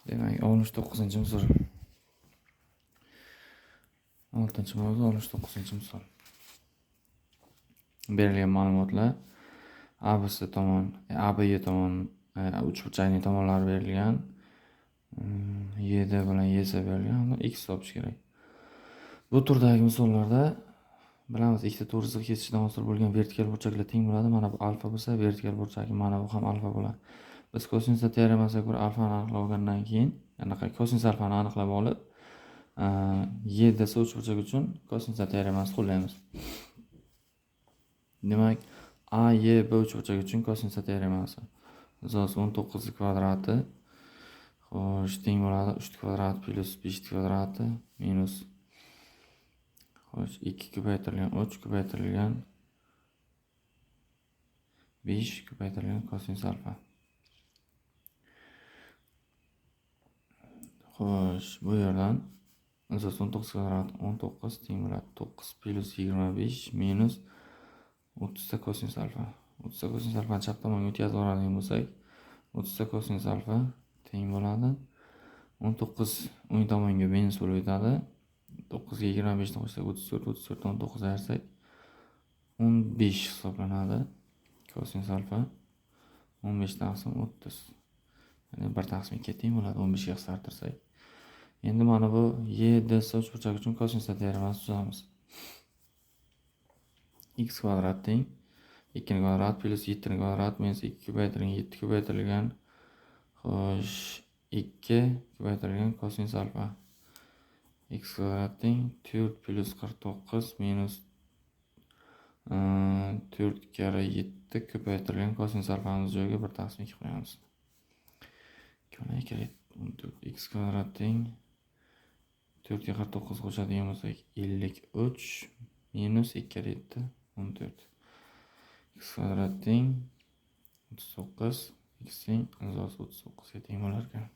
Demak, 69-misol. 6-mavzu, 69-misol. Berilgan ma'lumotlar ABC tomon, ABY tomon uchburchakning tomonlari berilgan. YD bilan YC berilgan. Unda x topish kerak. Bu turdagi misollarda bilamiz, ikkita to'g'ri chiziq kesishidan hosil bo'lgan vertikal burchaklar teng bo'ladi. Mana bu alfa bo'lsa, vertikal burchagi mana bu ham alfa bo'ladi. Biz kosinus teoremasiga ko'ra alfani aniqlab olgandan keyin, anaqa kosinus alfani aniqlab olib, YDC uchburchak uchun kosinus teoremasini qo'llaymiz. Demak, AYB uchburchak uchun kosinus teoremasi. Zos 19 kvadrati, xo'sh, teng bo'ladi 3 kvadrat plyus 5 kvadrati minus, xo'sh, 2 ko'paytirilgan 3 ko'paytirilgan 5 ko'paytirilgan kosinus alfa. Xo'sh, bu yerdan zos 19 kvadrat 19 teng bo'ladi 9 plyus 25 minus 30 ta kosinus alfa. 30 ta kosinus alfani chap tomonga o'tkazib oladigan bo'lsak, 30 ta kosinus alfa teng bo'ladi 19 o'ng tomonga minus bo'lib o'tadi. 9 ga 25 ni qo'shsak 34, 34 dan 19 ayirsak 15 hisoblanadi. Kosinus alfa 15 taqsim 30. Ya'ni 1 taqsim 2 teng bo'ladi 15 ga qisqartirsak. Endi mana bu YDC uchburchak uchun kosinus teoremasi tuzamiz. X kvadrat teng 2 kvadrat plyus 7 kvadrat minus 2 ko'paytirilgan 7 ko'paytirilgan, xo'sh, 2 ko'paytirilgan kosinus alfa. X kvadrat teng 4 plyus 49 minus 4 karra 7 ko'paytirilgan kosinus alfamiz joyiga 1 taqsim 2 qo'yamiz. 2 bilan 2 14. X kvadrat teng 4 ga 49 qo'shadigan bo'lsak 53 minus 2 karra 7 14. X kvadrat teng 39, x teng 39 ga teng bo'lar ekan.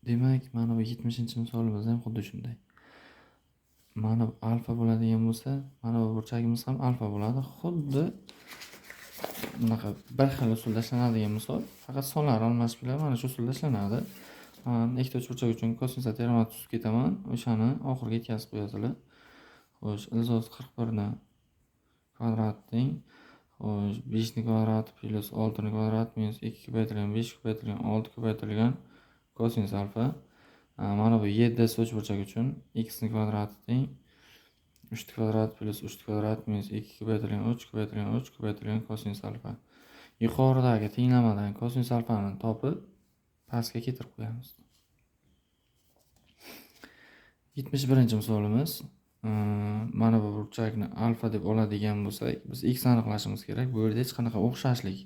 Demak, mana bu 70-misolimizda ham xuddi shunday. Mana bu alfa bo'ladigan bo'lsa, mana bu burchagimiz ham alfa bo'ladi. Xuddi bunaqa bir xil usulda ishlanadigan misol, faqat sonlar almashib keladi, mana shu usulda ishlanadi. Men ikkita uchburchak uchun kosinus teoremasi tuzib ketaman, o'shani oxiriga yetkazib qo'yasizlar. Xo'sh, ildiz 41 ni kvadrat teng, xo'sh, 5 ni kvadrat plyus 6 ni kvadrat minus 2 ko'paytirilgan 5 ko'paytirilgan 6 ko'paytirilgan kosinus alfa. Mana bu YDC uchburchak uchun x ni kvadrati teng 3 kvadrat plyus 3 kvadrat minus 2 ko'paytirilgan 3 ko'paytirilgan 3 ko'paytirilgan kosinus alfa. Yuqoridagi tenglamadan kosinus alfani topib pastga keltirib qo'yamiz. 71-misolimiz. Mana bu burchakni alfa deb oladigan bo'lsak, biz x aniqlashimiz kerak. Bu yerda hech qanaqa o'xshashlik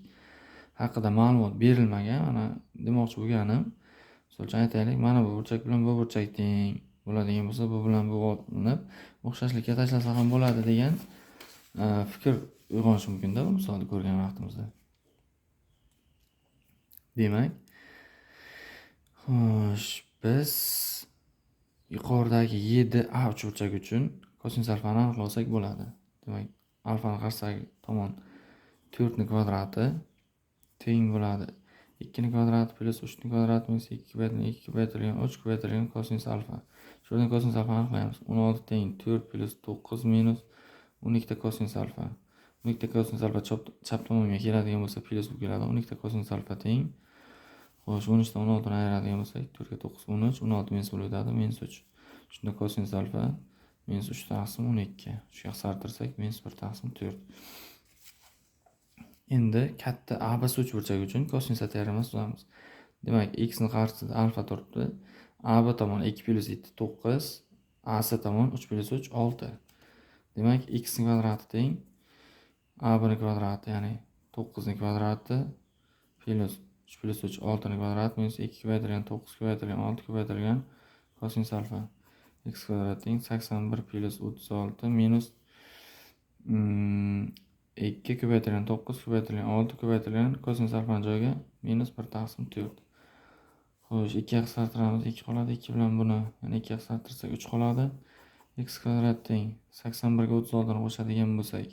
haqida ma'lumot berilmagan. Mana demoqchi bo'lganim, misol uchun aytaylik, mana bu burchak bilan bu burchak teng bo'ladigan bo'lsa, bu bilan bu olinib o'xshashlikka tashlasa ham bo'ladi degan fikr uyg'onishi mumkin-da bu misolni ko'rgan vaqtimizda. Demak, xo'sh, biz yuqoridagi YDA uchburchak uchun kosinus alfani aniqlasak bo'ladi. Demak, alfani qarshisidagi tomon 4 ni kvadrati teng bo'ladi 2 ni kvadrati plyus 3 ni kvadrati minus 2 ko'paytirilgan 2 ko'paytirilgan 3 ko'paytirilgan kosinus alfa. Shu yerdan kosinus alfani aniqlaymiz. 16 teng 4 plyus 9 minus 12 ta kosinus alfa. 12 ta kosinus alfa chap tomonga keladigan bo'lsa plyus bo'lib keladi. 12 ta kosinus alfa teng, xo'sh, 13 dan 16 ni ayiradigan bo'lsak 4 ga 9 13, 16 minus bo'lib o'tadi, minus 3. Shunda kosinus alfa minus 3 taqsim 12. Shunga qisqartirsak minus 1 taqsim 4. Endi katta ABC uchburchak uchun kosinus teoremasi tuzamiz. Demak, x ni qarshisida alfa turibdi. AB tomon 2 plyus 7 9, AC tomon 3 plyus 3 6. Demak, x ni kvadrati teng AB ni kvadrati, ya'ni 9 ni kvadrati plyus 3 plyus 3 6 ni kvadrat minus 2 ko'paytirilgan 9 ko'paytirilgan 6 ko'paytirilgan kosinus alfa. X kvadrat teng 81 plyus 36 minus 2 ko'paytirilgan 9 ko'paytirilgan 6 ko'paytirilgan kosinus alfani joyiga minus 1 taqsim 4. Xo'sh, 2 ga qisqartiramiz, 2 qoladi, 2 bilan buni yana 2 ga qisqartirsak 3 qoladi. X kvadrat teng 81 ga 36 ni qo'shadigan bo'lsak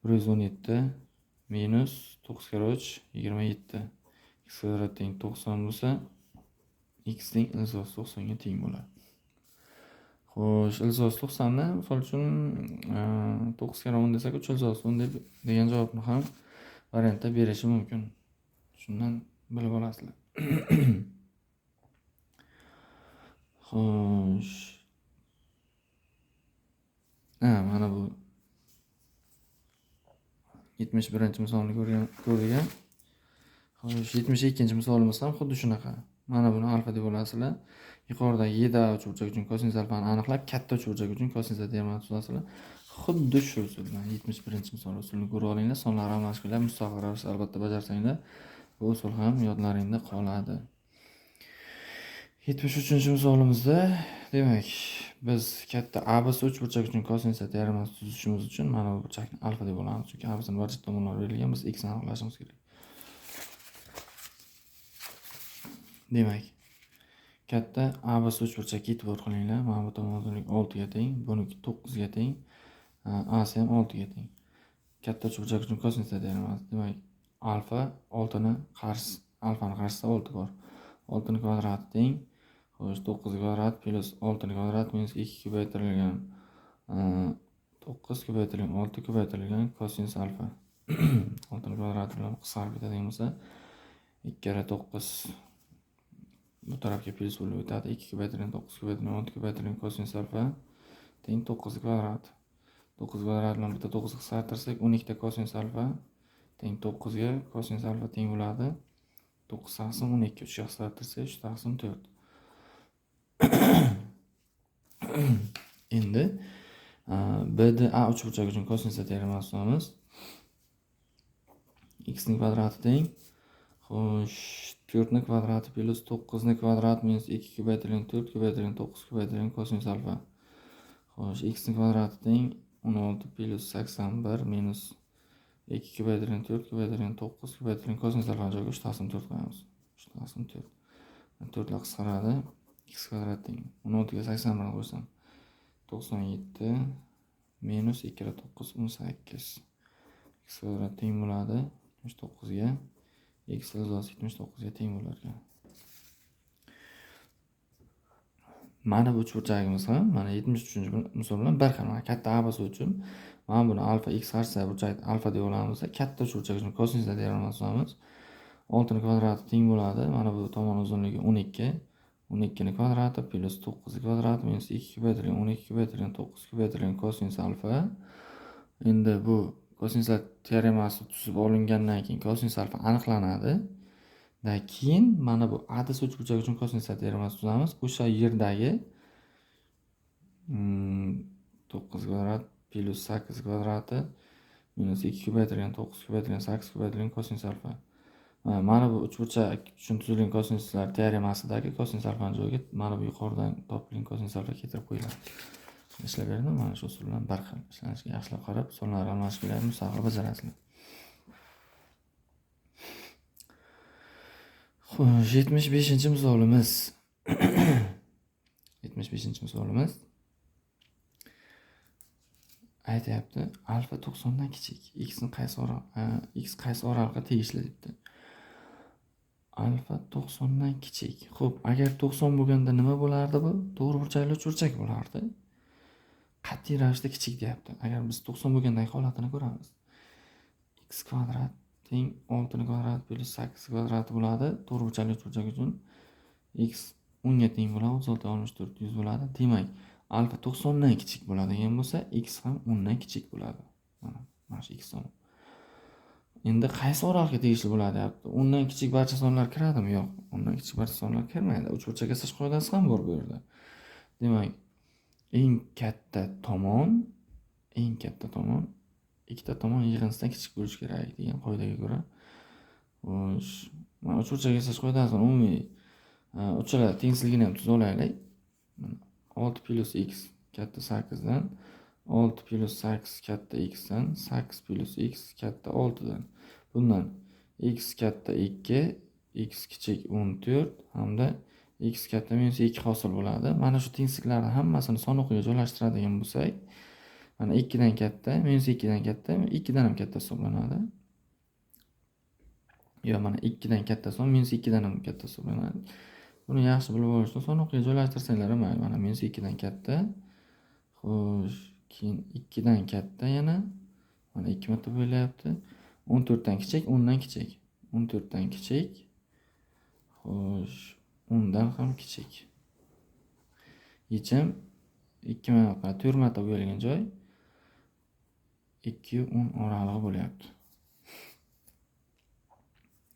117 minus 9 karra 3 27. X kvadrat teng 90 bo'lsa, x teng ildiz 90 ga teng bo'ladi. Xo'sh, ildiz 90 ni misol uchun 9 karra 10 desak 3 ildiz 10 deb degan javobni ham variantda berishi mumkin. Shundan bilib olasizlar. Xo'sh. Mana bu 71-misolni ko'rdik. Xo'sh, 72-misolimiz ham xuddi shunaqa. Mana buni alfa deb olasizlar. Yuqoridagi YDA uchburchak uchun kosinus alfani aniqlab, katta uchburchak uchun kosinus teoremani tuzasizlar. Xuddi shu usuldan 71-misol usulini ko'rib olinglar. Sonlar almashqinglar, mustaqil ravishda albatta bajarsanglar, bu usul ham yodlaringda qoladi. 73-misolimizda demak, biz katta ABC uchburchak uchun kosinus teoremasi tuzishimiz uchun mana bu burchakni alfa deb olamiz, chunki ABCning barcha tomonlari berilgan, biz x ni aniqlashimiz kerak. Demak, katta ABC uchburchakka e'tibor qilinglar. Mana bu tomon uzunligi 6 ga teng, buniki 9 ga teng, AC ham 6 ga teng. Katta uchburchak uchun kosinus teoremasi. Demak, alfa 6 ni qarshisi, alfani qarshisida 6 bor. 6 ni kvadrati teng, xo'sh, 9 kvadrat plus 6 ni kvadrat minus 2 ko'paytirilgan 9 ko'paytirilgan 6 ko'paytirilgan kosinus alfa. 6 ni kvadrati bilan qisqarib ketadigan bo'lsa, 2 karra 9 bu tarafga plyus bo'lib o'tadi. 2 ko'paytirilgan 9 ko'paytirilgan 6 ko'paytirilgan kosinus alfa teng 9 kvadrat. 9 kvadrat bilan bitta 9 qisqartirsak, 12 ta kosinus alfa teng 9 ga kosinus alfa teng bo'ladi. 9 taqsim 12, 3 ga qisqartirsak 3 taqsim 4. Endi BDA uchburchak uchun kosinus teoremasi tuzamiz. X ning kvadrati teng, xo'sh, 4 ni kvadrati plus 9 ni kvadrat minus 2 ko'paytirilgan 4 ko'paytirilgan 9 ko'paytirilgan kosinus alfa. Xo'sh, x ning kvadrati teng 16 plus 81 minus 2 ko'paytirilgan 4 ko'paytirilgan 9 ko'paytirilgan kosinus alfani joyiga 3 taqsim 4 qo'yamiz. 3 taqsim 4. 4 lar qisqaradi. X kvadrat teng 16 ga 81 qo'ysam 97 minus 2 karra 9 18. X kvadrat teng bo'ladi 79 ga. X ildiz 79 ga teng bo'lar ekan. Mana bu uchburchagimiz ham mana 73-misol bilan bir xil. Mana katta ABC uchun mana buni alfa x qarshisida burchakni alfa deb olamiz. Katta uchburchak uchun kosinus teoremasi tuzamiz. 6 ni kvadrati teng bo'ladi. Mana bu tomon uzunligi 12. 12 ni kvadrati plus 9 kvadrati minus 2 ko'paytirilgan 12 ko'paytirilgan 9 ko'paytirilgan kosinus alfa. Endi bu kosinus teoremasi tuzib olingandan keyin kosinus alfa aniqlanadi. Da keyin mana bu ADC uchburchak uchun kosinus teoremasi tuzamiz. O'sha yerdagi 9 kvadrat plus 8 kvadrati minus 2 ko'paytirilgan 9 ko'paytirilgan 8 ko'paytirilgan kosinus alfa. Mana bu uchburchak uchun tuzilgan kosinuslar teoremasidagi kosinus alfani joyiga mana bu yuqoridan topilgan kosinus alfa keltirib qo'yiladi. Ishlab berdim, mana shu usul bilan bir xil ishlanishiga yaxshilab qarab, sonlar almashuvlarni mustaqil bajarasizlar. Xo'sh, 75-misolimiz. 75-misolimiz aytyapti, alfa 90 dan kichik, x ni qaysi x qaysi oraliqqa tegishli debdi. Alfa 90 dan kichik. Xo'p, agar 90 bo'lganda nima bo'lardi bu? To'g'ri burchakli uchburchak bo'lardi. Qat'iy ravishda kichik deyapti. Agar biz 90 bo'lgandagi holatini ko'ramiz. X kvadrat teng 6 kvadrat plus 8 kvadrati bo'ladi. To'g'ri burchakli uchburchak uchun x 10 ga teng bo'ladi, 36 64 100 bo'ladi. Demak, alfa 90 dan kichik bo'ladigan bo'lsa, x ham 10 dan kichik bo'ladi. Mana shu x tomon. Endi qaysi oraliqqa tegishli bo'ladi deyapti. 10 dan kichik barcha sonlar kiradimi? Yo'q. 10 dan kichik barcha sonlar kirmaydi. Uchburchak yasash qoidasi ham bor bu yerda. Demak, eng katta tomon ikkita tomon yig'indisidan kichik bo'lishi kerak degan qoidaga ko'ra. Xo'sh, mana uchburchak yasash qoidasini umumiy uchala tengsizligini ham tuzib olaylik. 6 plus x katta 8 dan, 6 plus 8 katta x dan, 8 plus x katta 6 dan. Bundan x katta 2, x kichik 14 hamda x katta minus 2 hosil bo'ladi. Mana shu tengsizliklarni hammasini son o'qiga joylashtiradigan bo'lsak, mana 2 dan katta, minus 2 dan katta, 2 dan ham katta hisoblanadi. Yo, mana 2 dan katta son -2 dan ham katta hisoblanadi. Buni yaxshi bilib olish uchun sanoqqa joylashtirsanglar ham mayli. Mana -2 dan katta. Xo'sh, keyin 2 dan katta yana. Mana 2 marta bo'lyapti. 14 dan kichik, 10 dan kichik. 14 dan kichik. Xo'sh, 10 dan ham kichik. Yechim 2 marta, 4 marta bo'yalgan joy 2 10 oralig'i bo'lyapti.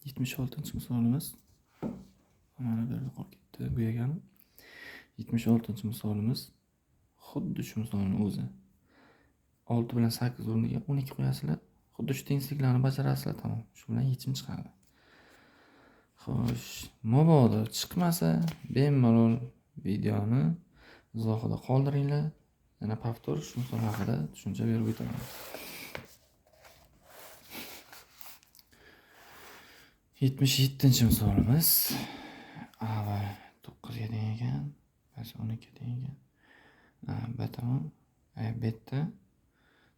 76-misolimiz. Mana bu yerda qolib ketdi bo'yaganim. 76-misolimiz xuddi shu misolning o'zi. 6 bilan 8 o'rniga 12 qo'yasizlar. Xuddi shu tengsizliklarni bajarasizlar, tamom. Shu bilan yechim chiqadi. Xo'sh, mabodo chiqmasa bemalol videoni izohida qoldiringlar. Yana повтор shu misol haqida tushuncha berib o'taman. 77-misolimiz. A va 9 ga teng ekan, B 12 ga teng ekan. B tamom. Beta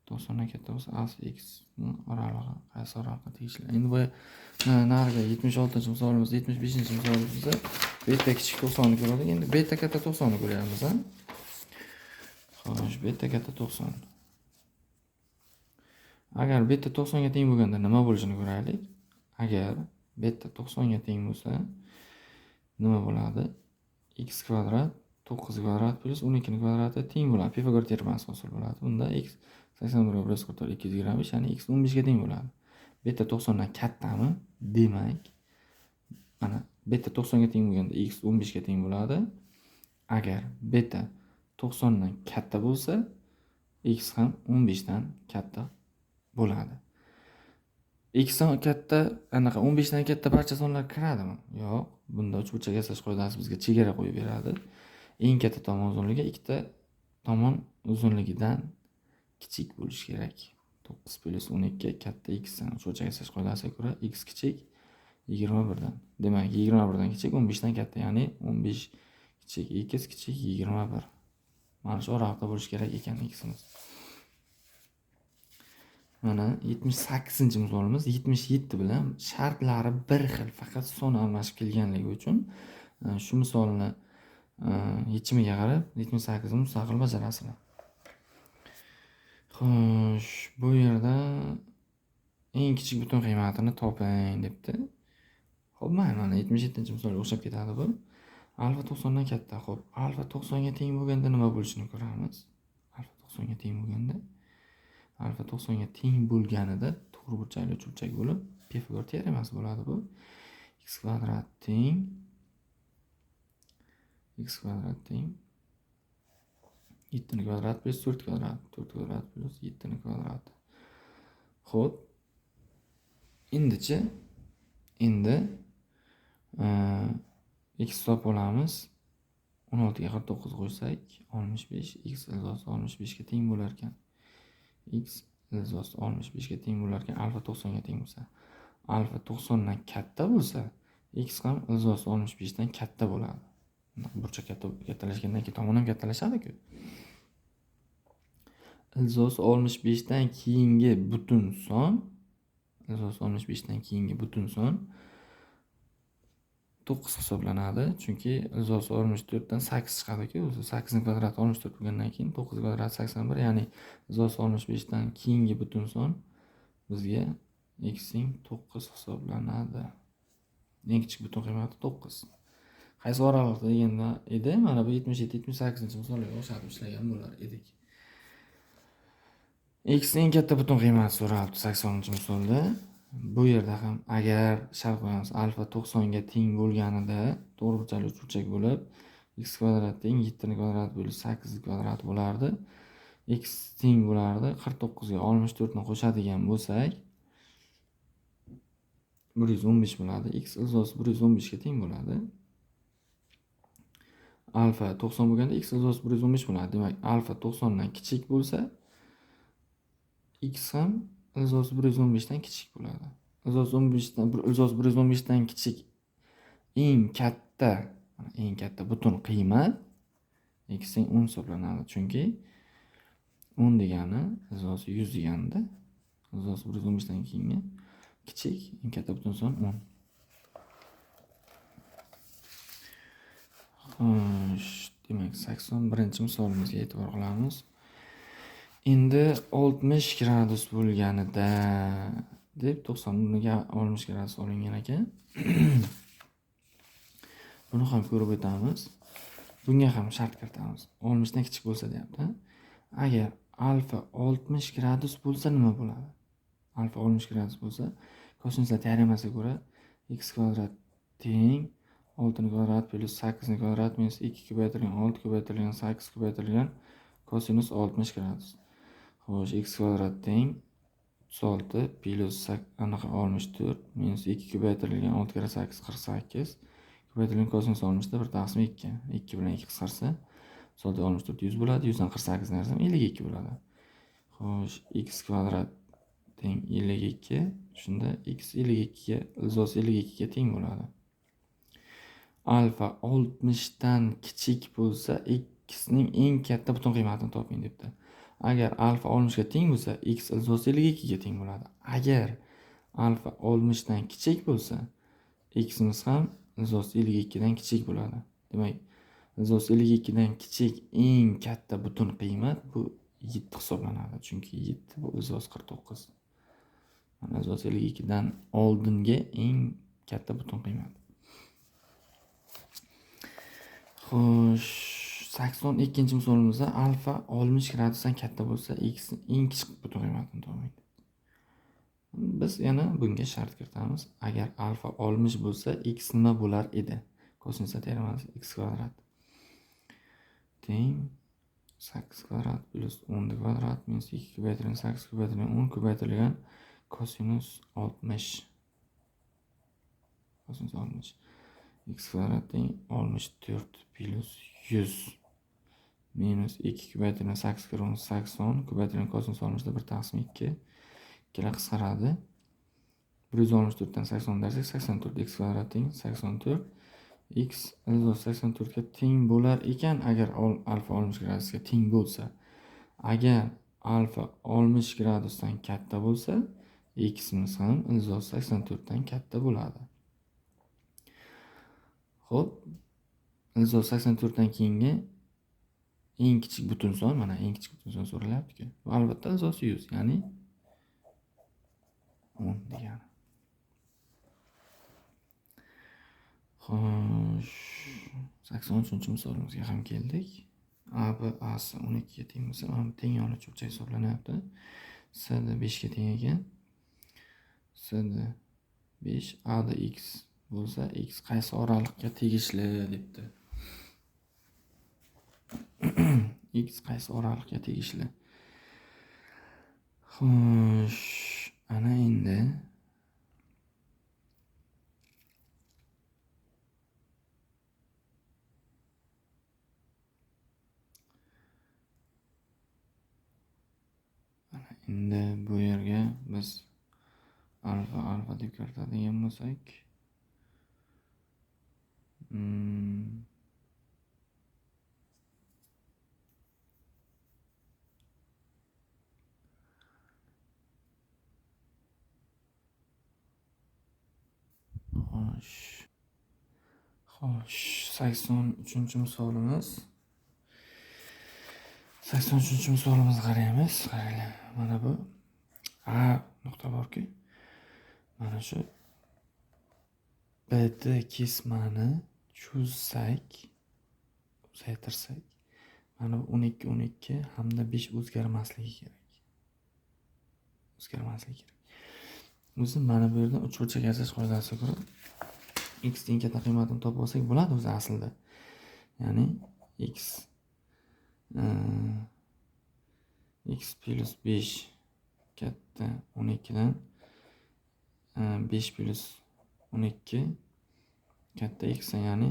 90 dan katta bo'lsa, A x ning oralig'i qaysi oraliqqa tegishli? Endi bu narigi 76-misolimiz, 75-misolimizda beta kichik 90 ni ko'rdik. Endi beta katta 90 ni ko'ryapmiz, ha? Xo'sh, beta katta 90. Agar beta 90 ga teng bo'lganda nima bo'lishini ko'raylik. Agar beta 90 ga teng bo'lsa, nima bo'ladi? X kvadrat 9 kvadrat plus 12 ning kvadrati teng bo'ladi. Pifagor termasi hosil bo'ladi. Bunda x 81 ga 144 225, ya'ni x 15 ga teng bo'ladi. Beta 90 dan kattami? Demak, mana beta 90 ga teng bo'lganda x 15 ga teng bo'ladi. Agar beta 90 dan katta bo'lsa, x ham 15 dan katta bo'ladi. X dan katta, anaqa 15 dan katta barcha sonlar kiradimi? Yo'q. Bunda uchburchak yasash qoidasi bizga chegara qo'yib beradi. Eng katta tomon uzunligi ikkita tomon uzunligidan kichik bo'lishi kerak. 9 plus 12 katta x dan uchburchak yasash qoidasiga ko'ra x kichik 21 dan. Demak, 21 dan kichik 15 dan katta, ya'ni 15 kichik x kichik 21. Mana shu oraliqda bo'lishi kerak ekan x'imiz. Mana 78-misolimiz 77 bilan shartlari bir xil, faqat son almashib kelganligi uchun shu misolni yechimiga qarab 78 ni mustaqil bajarasizlar. Xo'sh, bu yerda eng kichik butun qiymatini toping debdi. Xo'p, mayli, mana 77-misolga o'xshab ketadi bu. Alfa 90 dan katta. Xo'p, alfa 90 ga teng bo'lganda nima bo'lishini ko'ramiz. Alfa 90 ga teng bo'lganda, alfa 90 ga teng bo'lganida to'g'ri burchakli uchburchak bo'lib, Pifagor teoremasi bo'ladi bu. X kvadrat teng x kvadrat teng 7 kvadrat plus 4 kvadrat, 4 kvadrat plus 7 kvadrati. Xo'p, endichi, endi x topib olamiz. 16 ga 49 qo'shsak 65, x ilzosi 65 ga teng bo'lar ekan. X ilzosi 65 ga teng bo'lar ekan, alfa 90 ga teng bo'lsa. Alfa 90 dan katta bo'lsa, x ham ilzosi 65 dan katta bo'ladi. Burchak kattalashgandan keyin tomon ham kattalashadi-ku. Ilzosi 65 dan keyingi butun son, ilzosi 65 dan keyingi butun son 9 hisoblanadi. Chunki ilzosi 64 dan 8 chiqadi-ku. O'zi 8 ning kvadrati 64 bo'lgandan keyin 9 kvadrati 81, ya'ni ilzosi 65 dan keyingi butun son bizga x ning 9 hisoblanadi. Eng kichik butun qiymati 9. Qaysi oraliqda deganda edi, mana bu 77-78-misolga o'xshatib ishlagan bo'lar edik. X eng katta butun qiymati so'ralibdi 80-misolda. Bu yerda ham agar shart qo'yamiz, alfa 90 ga teng bo'lganida to'g'ri burchakli uchburchak bo'lib, x kvadrat teng 7 kvadrat bo'lib 8 kvadrat bo'lardi. X teng bo'lardi 49 ga 64 ni qo'shadigan bo'lsak 115 bo'ladi. X ilzosi 115 ga teng bo'ladi. Alfa 90 bo'lganda x ilzosi 115 bo'ladi. Demak, alfa 90 dan kichik bo'lsa, x ham ilzosi 115 dan kichik bo'ladi. Ilzosi 15 dan, ilzosi 115 dan kichik eng katta, eng katta butun qiymat x ning 10 hisoblanadi. Chunki 10 degani ilzosi 100 deganda, ilzosi 115 dan keyingi kichik, eng katta butun son 10. Xo'sh, demak 81-misolimizga e'tibor qilamiz. Endi 60 gradus bo'lganida deb 90 ga 60 gradus olingan ekan. Buni ham ko'rib o'tamiz. Bunga ham shart kiritamiz. 60 dan kichik bo'lsa deyapti. Agar alfa 60 gradus bo'lsa nima bo'ladi? Alfa 60 gradus bo'lsa, kosinuslar teoremasiga ko'ra x kvadrat teng 6 kvadrat plyus 8 kvadrat minus 2 ko'paytirilgan 6 ko'paytirilgan 8 ko'paytirilgan kosinus 60 gradus. Xo'sh, x kvadrat teng 36 plyus 64 minus 2 ko'paytirilgan 6 kara 8 48 ko'paytirilgan kosinus 60 da 1 taqsim 2. 2 bilan 2 qisqarsa, 64 100 bo'ladi, 100 dan 48 ni ayirsam 52 bo'ladi. Xo'sh, x kvadrat teng 52, shunda x 52 ga, ildiz 52 ga teng bo'ladi. Alfa 60 dan kichik bo'lsa, x ning eng katta butun qiymatini toping debdi. Agar alfa 60 ga teng bo'lsa, x ildiz 52 ga teng bo'ladi. Agar alfa 60 dan kichik bo'lsa, ximiz ham ildiz 52 dan kichik bo'ladi. Demak, ildiz 52 dan kichik eng katta butun qiymat bu 7 hisoblanadi. Chunki 7 bu ildiz 49. Mana ildiz 52 dan oldingi eng katta butun qiymat. Xo'sh, 82-misolimizda alfa 60 gradusdan katta bo'lsa, x eng kichik butun qiymatini toping. Biz yana bunga shart kiritamiz. Agar alfa 60 bo'lsa, x nima bo'lar edi? Kosinuslar teoremasi x kvadrat teng 8 kvadrat plyus 10 kvadrat minus 2 ko'paytirilgan 8 ko'paytirilgan 10 ko'paytirilgan kosinus 60. Kosinus 60. X kvadrat teng 64 plyus 100 minus 2 ko'paytirilgan 8 kara 10 80 ko'paytirilgan kosinus 60 da 1 taqsim 2. Ikkala qisqaradi. 164 dan 80 dersak 84 x kvadrat teng 84. X ildiz 84 ga teng bo'lar ekan agar alfa 60 gradusga teng bo'lsa. Agar alfa 60 gradusdan katta bo'lsa, ximiz ham ildiz 84 dan katta bo'ladi. Xo'p, ildiz 84 dan keyingi eng kichik butun son, mana eng kichik butun son so'ralyapti-ku. Bu albatta ildiz 100, ya'ni 10 degani. Xo'sh, 83-misolimizga ham keldik. A, B, A si 12 ga teng bo'lsa, mana bu teng yonli cho'pchak hisoblanyapti. C D 5 ga teng ekan. C D 5, A D x bo'lsa, x qaysi oraliqqa tegishli debdi. X qaysi oraliqqa tegishli? Xo'sh, ana endi bu yerga biz alfa alfa deb kiritadigan bo'lsak, Xo'sh, 83-misolimiz. 83-misolimizni qaraymiz. Qaranglar, mana bu A nuqta borki, mana shu BD kesmani cho'zsak, uzaytirsak, mana bu 12 12 hamda 5 o'zgarmasligi kerak. O'zgarmasligi kerak. O'zi mana bu yerdan uchburchak yasash qoidasiga ko'ra x ning katta qiymatini topib olsak bo'ladi o'zi aslida. Ya'ni x x plyus 5 katta 12 dan 5 plyus 12 katta x, ya'ni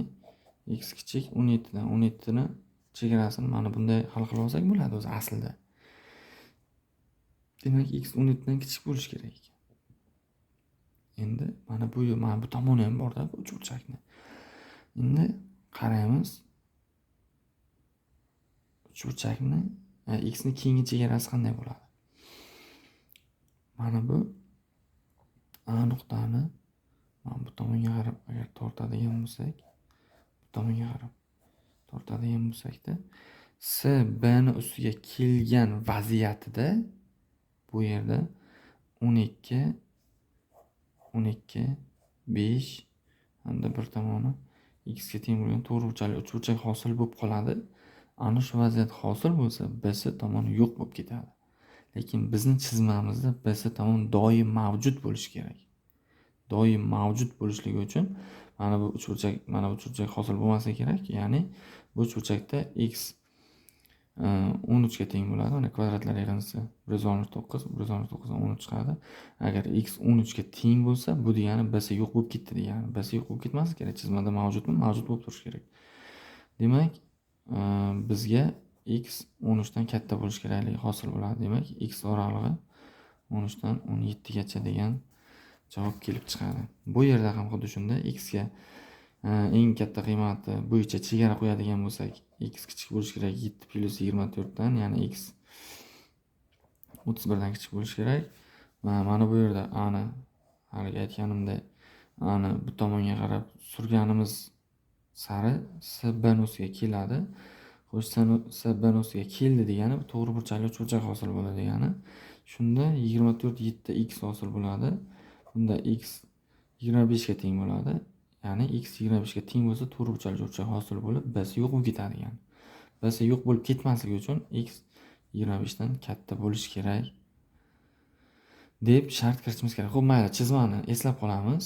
x kichik 17 dan 17 ni chegarasini mana bunday hal qilib olsak bo'ladi o'zi aslida. Demak, x 17 dan kichik bo'lishi kerak ekan. Endi mana bu tomoni ham bor-da, bu uchburchakni. Endi qaraymiz. Uchburchakni x ni keyingi chegarasi qanday bo'ladi? Mana bu A nuqtani mana bu tomonga qarab agar tortadigan bo'lsak, bu tomonga qarab tortadigan bo'lsak-da, S B ni ustiga kelgan vaziyatida bu yerda 12 12 5 hamda bir tomoni x ga teng bo'lgan to'g'riburchakli uchburchak hosil bo'lib qoladi. Ana shu vaziyat hosil bo'lsa, BC tomoni yo'q bo'lib ketadi. Lekin bizning chizmamizda BC tomon doim mavjud bo'lishi kerak. Doim mavjud bo'lishligi uchun mana bu uchburchak, mana bu uchburchak hosil bo'lmasa kerak. Ya'ni bu uchburchakda x 13 ga teng bo'ladi. Mana kvadratlar yig'indisi 169, 169 dan 13 chiqadi. Agar x 13 ga teng bo'lsa, bu degani BC yo'q bo'lib ketdi degani. BC yo'q bo'lib ketmasi kerak. Chizmada mavjudmi? Mavjud bo'lib turishi kerak. Demak, bizga x 13 dan katta bo'lishi kerakligi hosil bo'ladi. Demak, x oralig'i 13 dan 17 gacha degan javob kelib chiqadi. Bu yerda ham xuddi shunday x ga eng katta qiymati bo'yicha chegara qo'yadigan bo'lsak, x kichik bo'lishi kerak 7 plus 24 dan, ya'ni x 31 dan kichik bo'lishi kerak. Mana bu yerda a ni haligi aytganimdek, a ni bu tomonga qarab surganimiz sari S B ustiga keladi. Xo'sh, S B ustiga keldi degani bu to'g'ri burchakli uchburchak hosil bo'ladi degani. Shunda 24 7 x hosil bo'ladi. Bunda x 25 ga teng bo'ladi. Ya'ni x 25 ga teng bo'lsa, to'g'ri burchakli uchburchak hosil bo'lib, B yo'q bo'lib ketadi degani. B yo'q bo'lib ketmasligi uchun x 25 dan katta bo'lishi kerak deb shart kiritishimiz kerak. Xo'p, mayli, chizmani eslab qolamiz.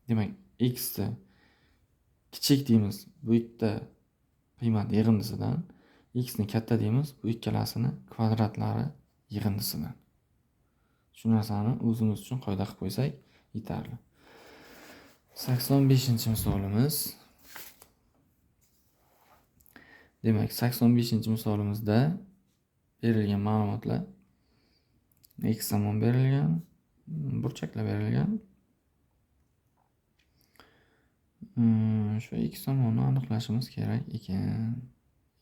Demak, x ni kichik deymiz bu ikkita qiymat yig'indisidan, x ni katta deymiz bu ikkalasini kvadratlari yig'indisidan. Shu narsani o'zimiz uchun qoida qilib qo'ysak yetarli. 85-misolimiz. Demak, 85-misolimizda berilgan ma'lumotlar x tomon berilgan, burchaklar berilgan. Shu x tomonni aniqlashimiz kerak ekan.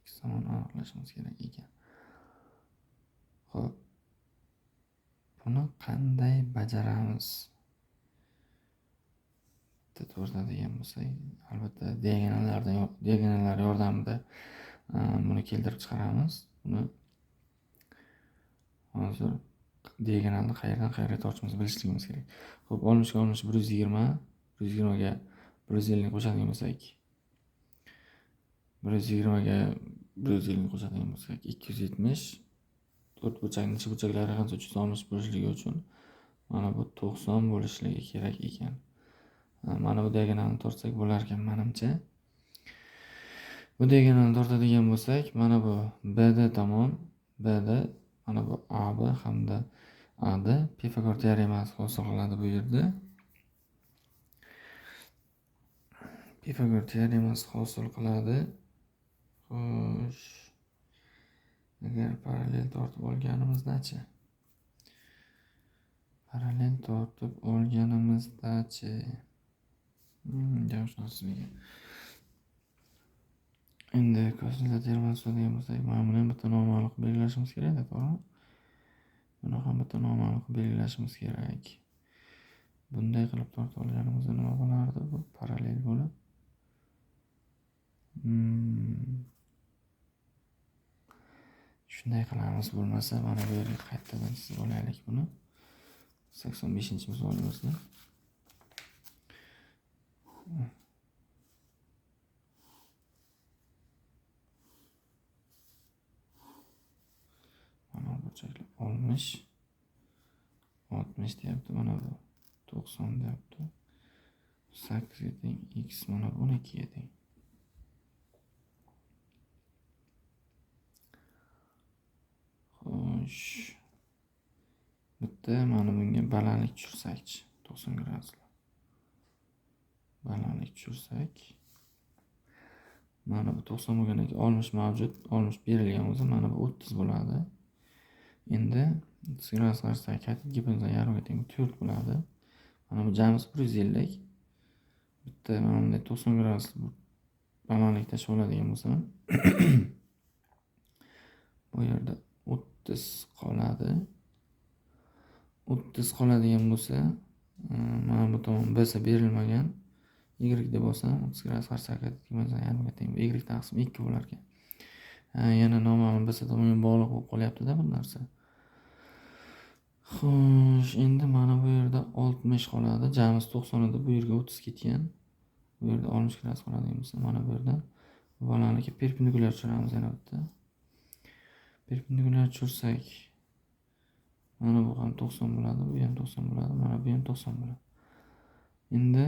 X tomonni aniqlashimiz kerak ekan. Xo'p. Buni qanday bajaramiz? Bitta to'g'ridan bo'lsak, albatta diagonallar yordamida buni keltirib chiqaramiz. Buni hozir diagonalni qayerdan qayerga tortishimizni bilishligimiz kerak. Xo'p, 60 ga 60 120, 120 ga 150 qo'shadigan bo'lsak, 120 ga 150 qo'shadigan bo'lsak 270. To'rt burchakning ichi burchaklari qancha 360 bo'lishligi uchun mana bu 90 bo'lishligi kerak ekan. Mana bu diagonalni tortsak bo'lar ekan menimcha. Bu diagonalni tortadigan bo'lsak, mana bu BD tomon, BD, mana bu AB hamda AD Pifagor teoremasi hosil qiladi bu yerda. Pifagor teoremasi hosil qiladi. Xo'sh, agar parallel tortib olganimizda-chi? Parallel tortib olganimizda-chi? Endi kosinuslar teoremasi degan bo'lsak, mana buni ham bitta noma'lum qilib belgilashimiz kerak-da, to'g'rimi? Buni ham bitta noma'lum qilib belgilashimiz kerak. Bunday qilib tortib olganimizda nima bo'lardi? Bu parallel bo'lib. Shunday qilamiz, bo'lmasa mana bu yerga qaytadan chizib olaylik buni. 85-misolimizni. Mana burchaklar 60 60 deyapti, mana bu 90 deyapti. 8 ga teng x mana bu 12 ga teng. Xo'sh. Bitta mana bunga balandlik tushirsak-chi, 90 graduslar. Balandlik tushirsak, mana bu 90 bo'lgandan keyin 60 mavjud, 60 berilgan bo'lsa, mana bu 30 bo'ladi. Endi 30 gradus qarsak, katet gipotenuzaning yarmiga teng 4 bo'ladi. Mana bu jamisi 150. Bitta mana bunday 90 gradus balandlik tashlab oladigan bo'lsam, bu yerda 30 qoladi. 30 qoladigan bo'lsa, Mana bu tomon BC berilmagan. Y deb olsam 30 gradus 42 gipotenuzani yarmiga teng. Y taqsim 2 bo'lar ekan. Yana noma'lum BC tomonga bog'liq bo'lib qolyapti-da bu narsa. Xo'sh, endi mana bu yerda 60 qoladi. Jamiz 90 edi, bu yerga 30 ketgan. Bu yerda 60 gradus qoladi bo'lsa, mana bu yerda balandlikka perpendikulyar tushiramiz yana bitta. Perpendikulyar tushirsak, mana bu ham 90 bo'ladi, bu ham 90 bo'ladi, mana bu ham 90 bo'ladi. Endi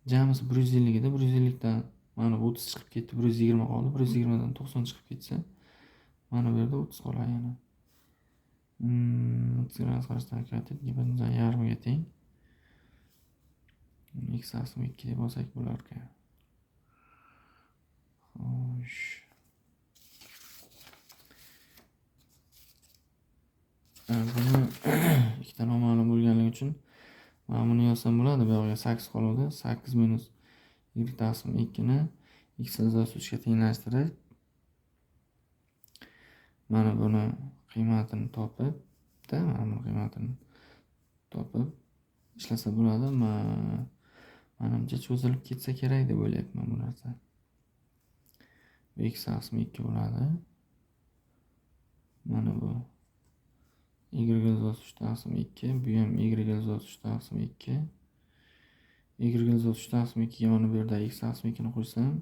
jamiz 150 edi, 150 dan mana bu 30 chiqib ketdi, 120 qoldi. 120 dan 90 chiqib ketsa, mana bu yerda 30 qoladi yana. 30 gradus 42 gipotenuzani yarmiga teng. X taqsim 2 deb olsak bo'lar ekan. Xo'sh. Buni ikkita noma'lum bo'lganligi uchun mana buni yozsam bo'ladi. Bu yoqga 8 qoladi. 8 minus y taqsim 2 ni x ildiz 3 ga tenglashtirib, mana buni qiymatini topib, mana buni qiymatini topib ishlasa bo'ladi. Manimcha cho'zilib ketsa kerak deb o'ylayapman bu narsa. X taqsim 2 bo'ladi. Mana bu y ildiz 3 taqsim 2, bu ham y ildiz 3 taqsim 2. Y ildiz 3 taqsim 2 ga mana bu yerda x taqsim 2 ni qo'shsam,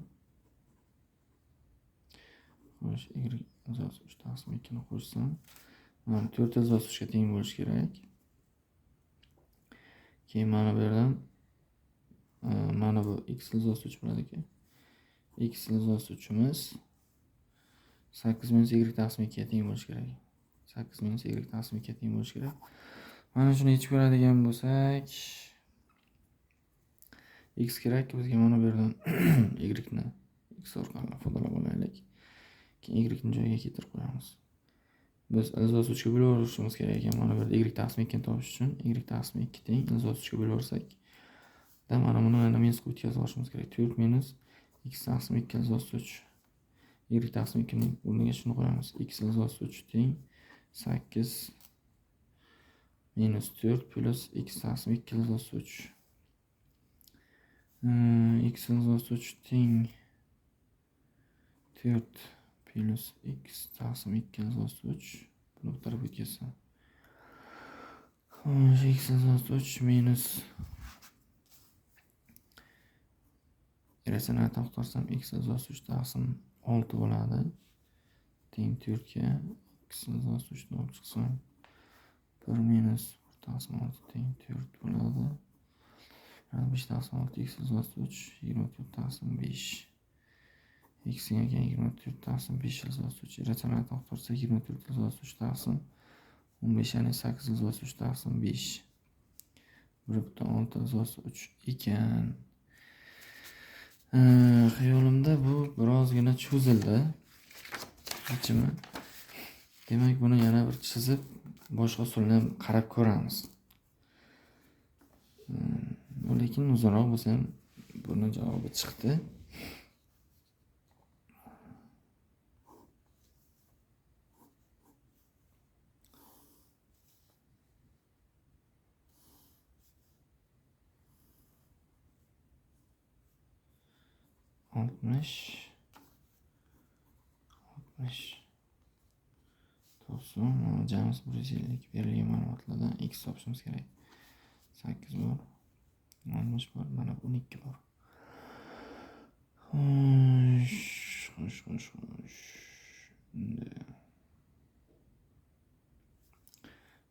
xo'sh, y ildiz 3 taqsim 2 ni qo'shsam, mana 4 ildiz 3 ga teng bo'lishi kerak. Keyin mana bu yerdan mana bu x ildiz 3 bo'ladi ekan. X ildiz 3imiz 8 minus y taqsim 2 ga teng bo'lishi kerak. 8 minus y taqsim 2 ga teng bo'lishi kerak. Mana shuni yechib ko'radigan bo'lsak, x kerak bizga mana bu yerdan y ni x orqali ifodalab olaylik. Keyin y ni joyiga keltirib qo'yamiz. Biz ildiz 3 ga bo'lib yuborishimiz kerak ekan. Mana bu yerda y taqsim 2 ni topish uchun y taqsim 2 teng ildiz 3 ga bo'lib yuborsak, da mana buni yana minus qilib o'tkazib olishimiz kerak. 4 minus x taqsim 2 ildiz 3. Y taqsim 2 ning o'rniga shuni qo'yamiz. X ildiz 3 teng 8 minus 4 plus x taqsim 2 ildiz 3. X ildiz 3 teng 4 plus x taqsim 2 ildiz 3. Buni bu tarafga o'tkazsam. Xo'sh, x ildiz 3 minus irratsional to'xtatsam x ildiz 3 taqsim 6 bo'ladi. Teng 4 ga x ildiz 3 ni olib chiqsam 1 minus 1 taqsim 6 teng 4 bo'ladi. 5 taqsim 6 x ildiz 3 24 taqsim 5. X ekan 24 taqsim 5 ildiz 3. Irratsional to'xtatsak 24 ildiz 3 taqsim 15, ya'ni 8 ildiz 3 taqsim 5. 1.6 ildiz 3 ekan. Xayolimda bu birozgina cho'zildi yechimi. Demak, buni yana bir chizib boshqa usulni ham qarab ko'ramiz. Lekin uzunroq bo'lsa ham buni javobi chiqdi. 60 60 90 jamiz 150 berilgan ma'lumotlardan x topishimiz kerak. 8 bor, 60 bor, mana 12 bor. Xo'sh, xo'sh, xo'sh, xo'sh. Endi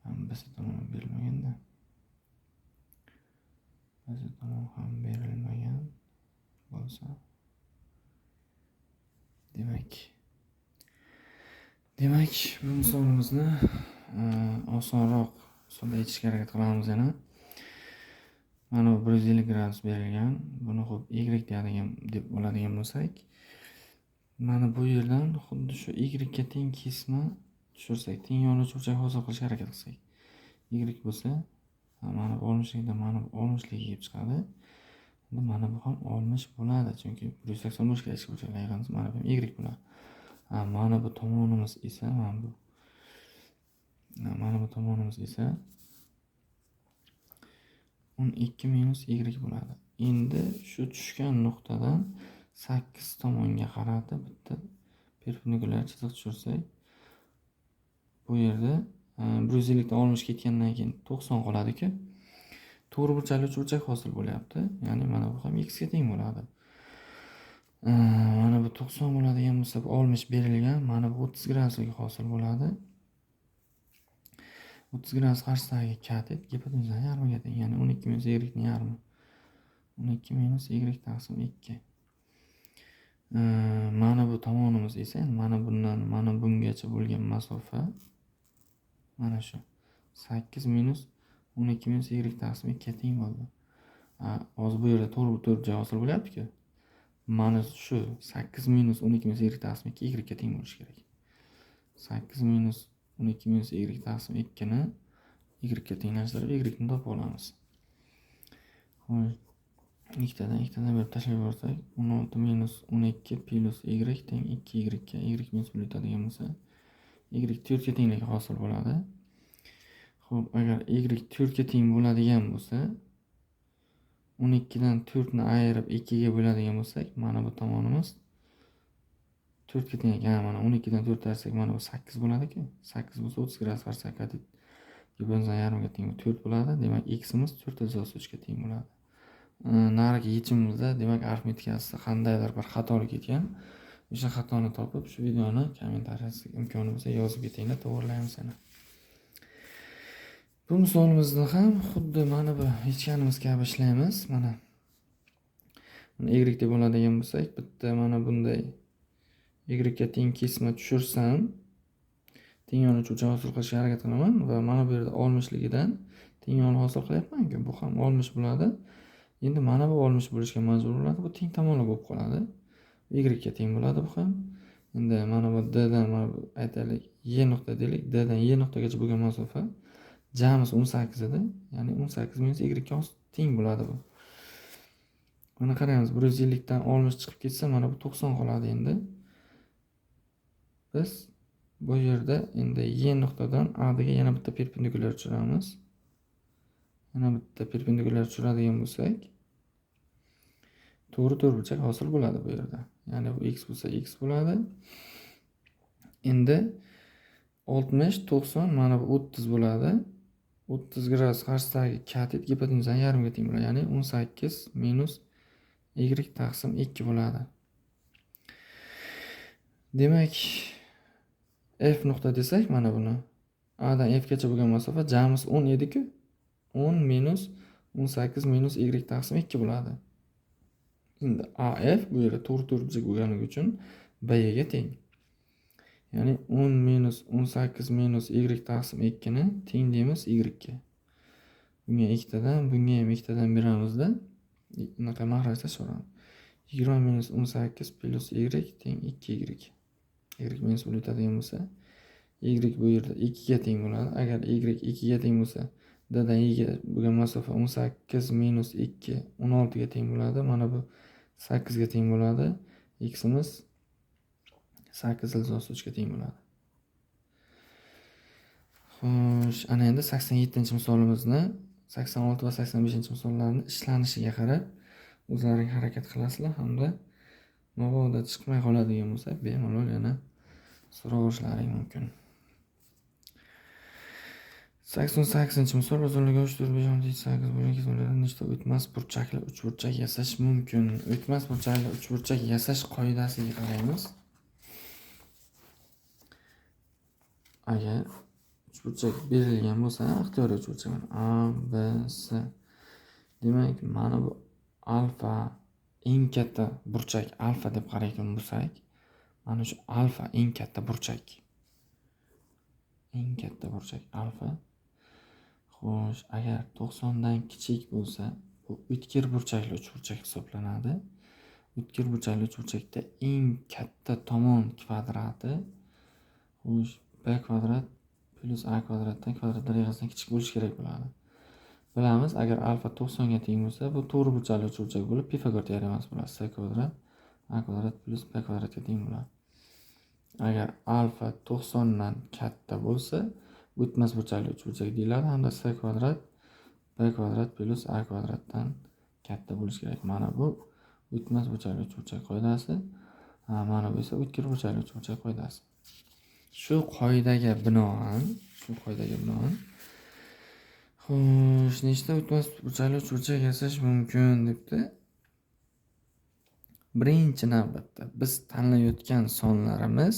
hammasi tomon berilmaganda. Ba'zi tomon ham berilmagan bo'lsa, demak bu misolimizni osonroq usulda yechishga harakat qilamiz yana. Mana bu 150 gradus berilgan. Buni xo'p y deyadigan deb oladigan bo'lsak, mana bu yerdan xuddi shu y ga teng kesma tushirsak, teng yonlovchi burchak hosil qilishga harakat qilsak, y bo'lsa, mana bu 60likdan mana bu 60ligi kelib chiqadi. Endi mana bu ham 60 bo'ladi, chunki 180 bo'lishi kerak burchaklar yig'indisi, mana bu ham y bo'ladi. Mana bu tomonimiz esa, mana bu tomonimiz esa 12 minus y bo'ladi. Endi shu tushgan nuqtadan 8 tomonga qaratib bitta perpendikulyar chiziq tushirsak, bu yerda 150 dan 60 ketgandan keyin 90 qoladi-ku. To'g'ri burchakli uchburchak hosil bo'lyapti. Ya'ni mana bu ham x ga teng bo'ladi. Mana bu 90 bo'ladigan bo'lsa, bu 60 berilgan, mana bu 30 graduslik hosil bo'ladi. 30 gradus qarshisidagi katet gipotenuzaning yarmiga teng, ya'ni 12 minus y ning yarmi. 12 minus y taqsim 2. Mana bu tomonimiz esa, mana bundan mana bungacha bo'lgan masofa mana shu 8 minus 12 minus y taqsim 2 ga teng bo'ldi. Hozir bu yerda to'g'ri to'rtburchak hosil bo'lyapti-ku. Mana shu 8 minus 12 minus y taqsim 2 y ga teng bo'lishi kerak. 8 minus 12 minus y taqsim 2 ni y ga tenglashtirib y ni topib olamiz. Xo'sh, ikkitadan berib tashlab yuborsak, 16 minus 12 plus y teng 2 y ga, y minus bir o'tadigan bo'lsa, y 4 ga tengligi hosil bo'ladi. Xo'p, agar y 4 ga teng bo'ladigan bo'lsa, 12 dan 4 ni ayirib 2 ga bo'ladigan bo'lsak, mana bu tomonimiz 4 ga teng ekan. Mana 12 dan 4 ayirsak, mana bu 8 bo'ladi-ku. 8 bo'lsa 30 gradus qarshisidagi katet gipotenuzaning yarmiga teng 4 bo'ladi. Demak, x imiz 4 ildiz 3 ga teng bo'ladi. Narigi yechimimizda demak arifmetikasida qandaydir bir xatolik ketgan. O'sha xatoni topib, shu videoni kommentariyasiga imkoni bo'lsa yozib ketinglar, to'g'rilaymiz yana. Bu misolimizni ham xuddi mana bu yechganimiz kabi ishlaymiz. Mana buni y deb oladigan bo'lsak, bitta mana bunday y ga teng kesma tushirsam, teng yonli uchburchak hosil qilishga harakat qilaman va mana bu yerda 60 ligidan teng yonli hosil qilyapman-ku. Bu ham 60 bo'ladi. Endi mana bu 60 bo'lishga majbur bo'ladi. Bu teng tomonli bo'lib qoladi. Y ga teng bo'ladi bu ham. Endi mana bu D dan mana bu aytaylik Y nuqta deylik. D dan Y nuqtagacha bo'lgan masofa jamisi 18 edi. Ya'ni 18 minus y ga teng bo'ladi bu. Mana qaraymiz, 150 dan 60 chiqib ketsa, mana bu 90 qoladi endi. Biz bu yerda endi Y nuqtadan A ga yana bitta perpendikulyar tushiramiz. Yana bitta perpendikulyar tushiradigan bo'lsak, to'g'ri to'rtburchak hosil bo'ladi bu yerda. Ya'ni bu x bo'lsa x bo'ladi. Endi 60, 90, mana bu 30 bo'ladi. 30 gradus qarshisidagi katet gipotenuzaning yarmiga teng bo'ladi. Ya'ni 18 minus y taqsim 2 bo'ladi. Demak, F nuqta desak, mana buni A dan F gacha bo'lgan masofa jamisi 10 edi-ku. 10 minus 18 minus y taqsim 2 bo'ladi. Endi AF bu yerda to'g'ri to'rtburchak bo'lganligi uchun B ga teng. Ya'ni 10 minus 18 minus y taqsim 2 ni teng deymiz y ga. Bunga ikkitadan, bunga ham ikkitadan beramizda, unaqa mahraj tashlaveramiz. 20 minus 18 plus y teng 2 y. Y minus bir o'tadigan bo'lsa, y bu yerda 2 ga teng bo'ladi. Agar y 2 ga teng bo'lsa, D dan Y ga bo'lgan masofa 18 minus 2 16 ga teng bo'ladi. Mana bu 8 ga teng bo'ladi. Ximiz 8 ildiz 3 ga teng bo'ladi. Xo'sh, ana endi 87-misolimizni, 86 va 85-misollarni ishlanishiga qarab o'zlaring harakat qilasizlar hamda mabodo chiqmay qoladigan bo'lsa, bemalol yana so'raverishlaring mumkin. 88-misol uzunligi 3, 4, 5, 6, 7, 8 bo'lgan kesmalardan nechta o'tmas burchakli uchburchak yasash mumkin? O'tmas burchakli uchburchak yasash qoidasiga qaraymiz. Agar uchburchak berilgan bo'lsa, ixtiyoriy uchburchak A, B, C. Demak, mana bu alfa eng katta burchak alfa deb qarayotgan bo'lsak, mana shu alfa eng katta burchak. Eng katta burchak alfa. Xo'sh, agar 90 dan kichik bo'lsa, bu o'tkir burchakli uchburchak hisoblanadi. O'tkir burchakli uchburchakda eng katta tomon kvadrati, xo'sh, b kvadrat plus a kvadratdan kvadratlar yig'isidan kichik bo'lishi kerak bo'ladi. Bilamiz, agar alfa 90 ga teng bo'lsa, bu to'g'ri burchakli uchburchak bo'lib, Pifagor teoremasi bo'ladi. C kvadrat a kvadrat plus b kvadratga teng bo'ladi. Agar alfa 90 dan katta bo'lsa, o'tmas burchakli uchburchak deyiladi hamda c kvadrat b kvadrat plyus a kvadratdan katta bo'lishi kerak. Mana bu o'tmas burchakli uchburchak qoidasi, mana bu esa o'tkir burchakli uchburchak qoidasi. Shu qoidaga binoan, xo'sh, nechta o'tmas burchakli uchburchak yasash mumkin debdi. Birinchi navbatda biz tanlayotgan sonlarimiz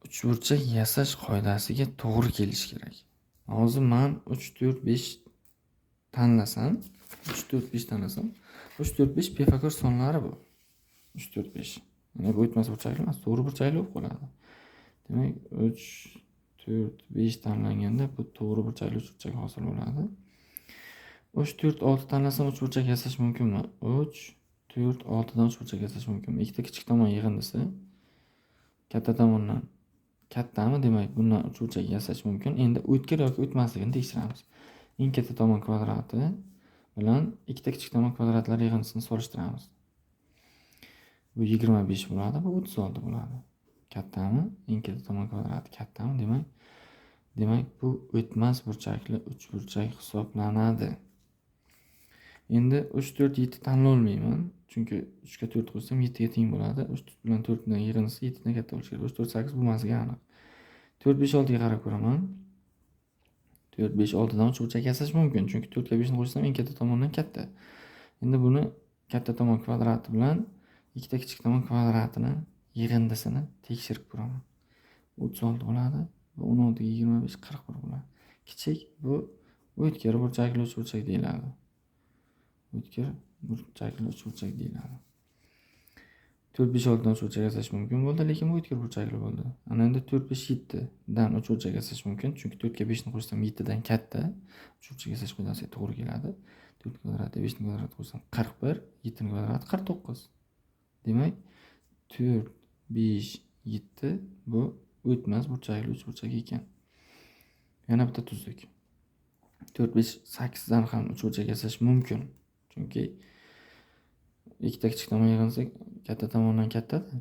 uchburchak yasash qoidasiga to'g'ri kelishi kerak. Hozir men 3 4 5 tanlasam, 3 4 5 tanlasam, 3 4 5 Pifagor sonlari bu. 3 4 5. Ya'ni bu o'tmas burchakli emas, to'g'ri burchakli bo'lib qoladi. Demak, 3 4 5 tanlanganda bu to'g'ri burchakli uchburchak hosil bo'ladi. 3 4 6 tanlasam uchburchak yasash mumkinmi? 3 4 6 dan uchburchak yasash mumkinmi? Ikkita kichik tomon yig'indisi katta tomondan kattami? Demak, bundan uchburchak yasash mumkin. Endi o'tkir yoki o'tmasligini tekshiramiz. Eng katta tomon kvadrati bilan ikkita kichik tomon kvadratlari yig'indisini solishtiramiz. Bu 25 bo'ladi, bu 36 bo'ladi. Kattami? Eng katta tomon kvadrati kattami? Demak bu o'tmas burchakli uchburchak hisoblanadi. Endi 3 4 7 tanlolmayman, chunki 3 ga 4 qo'shsam 7 ga teng bo'ladi. 3 bilan 4 ning yig'indisi 7 dan katta bo'lishi kerak. 3 4 8 bo'lmasligi aniq. 4 5 6 ga qarab ko'raman. 4 5 6 dan uchburchak yasash mumkin, chunki 4 ga 5 ni qo'shsam eng katta tomondan katta. Endi buni katta tomon kvadrati bilan ikkita kichik tomon kvadratini yig'indisini tekshirib ko'raman. 36 bo'ladi, bu 16 ga 25 41 bo'ladi. Kichik bu o'tkir burchakli uchburchak deyiladi. O'tkir burchakli uchburchak deyiladi. 4 5 6 dan uchburchak yasash mumkin bo'ldi, lekin bu o'tkir burchakli bo'ldi. Ana endi 4 5 7 dan uchburchak yasash mumkin, chunki 4 ga 5 ni qo'shsam 7 dan katta. Uchburchak yasash qoidasiga to'g'ri keladi. 4 kvadrati 5 ni kvadrati qo'shsam 41, 7 ni kvadrati 49. Demak, 4 5 7 bu o'tmas burchakli uchburchak ekan. Yana bitta tuzuk. 4 5 8 dan ham uchburchak yasash mumkin. Chunki ikkita kichik tomon yig'insa katta tomondan katta-da.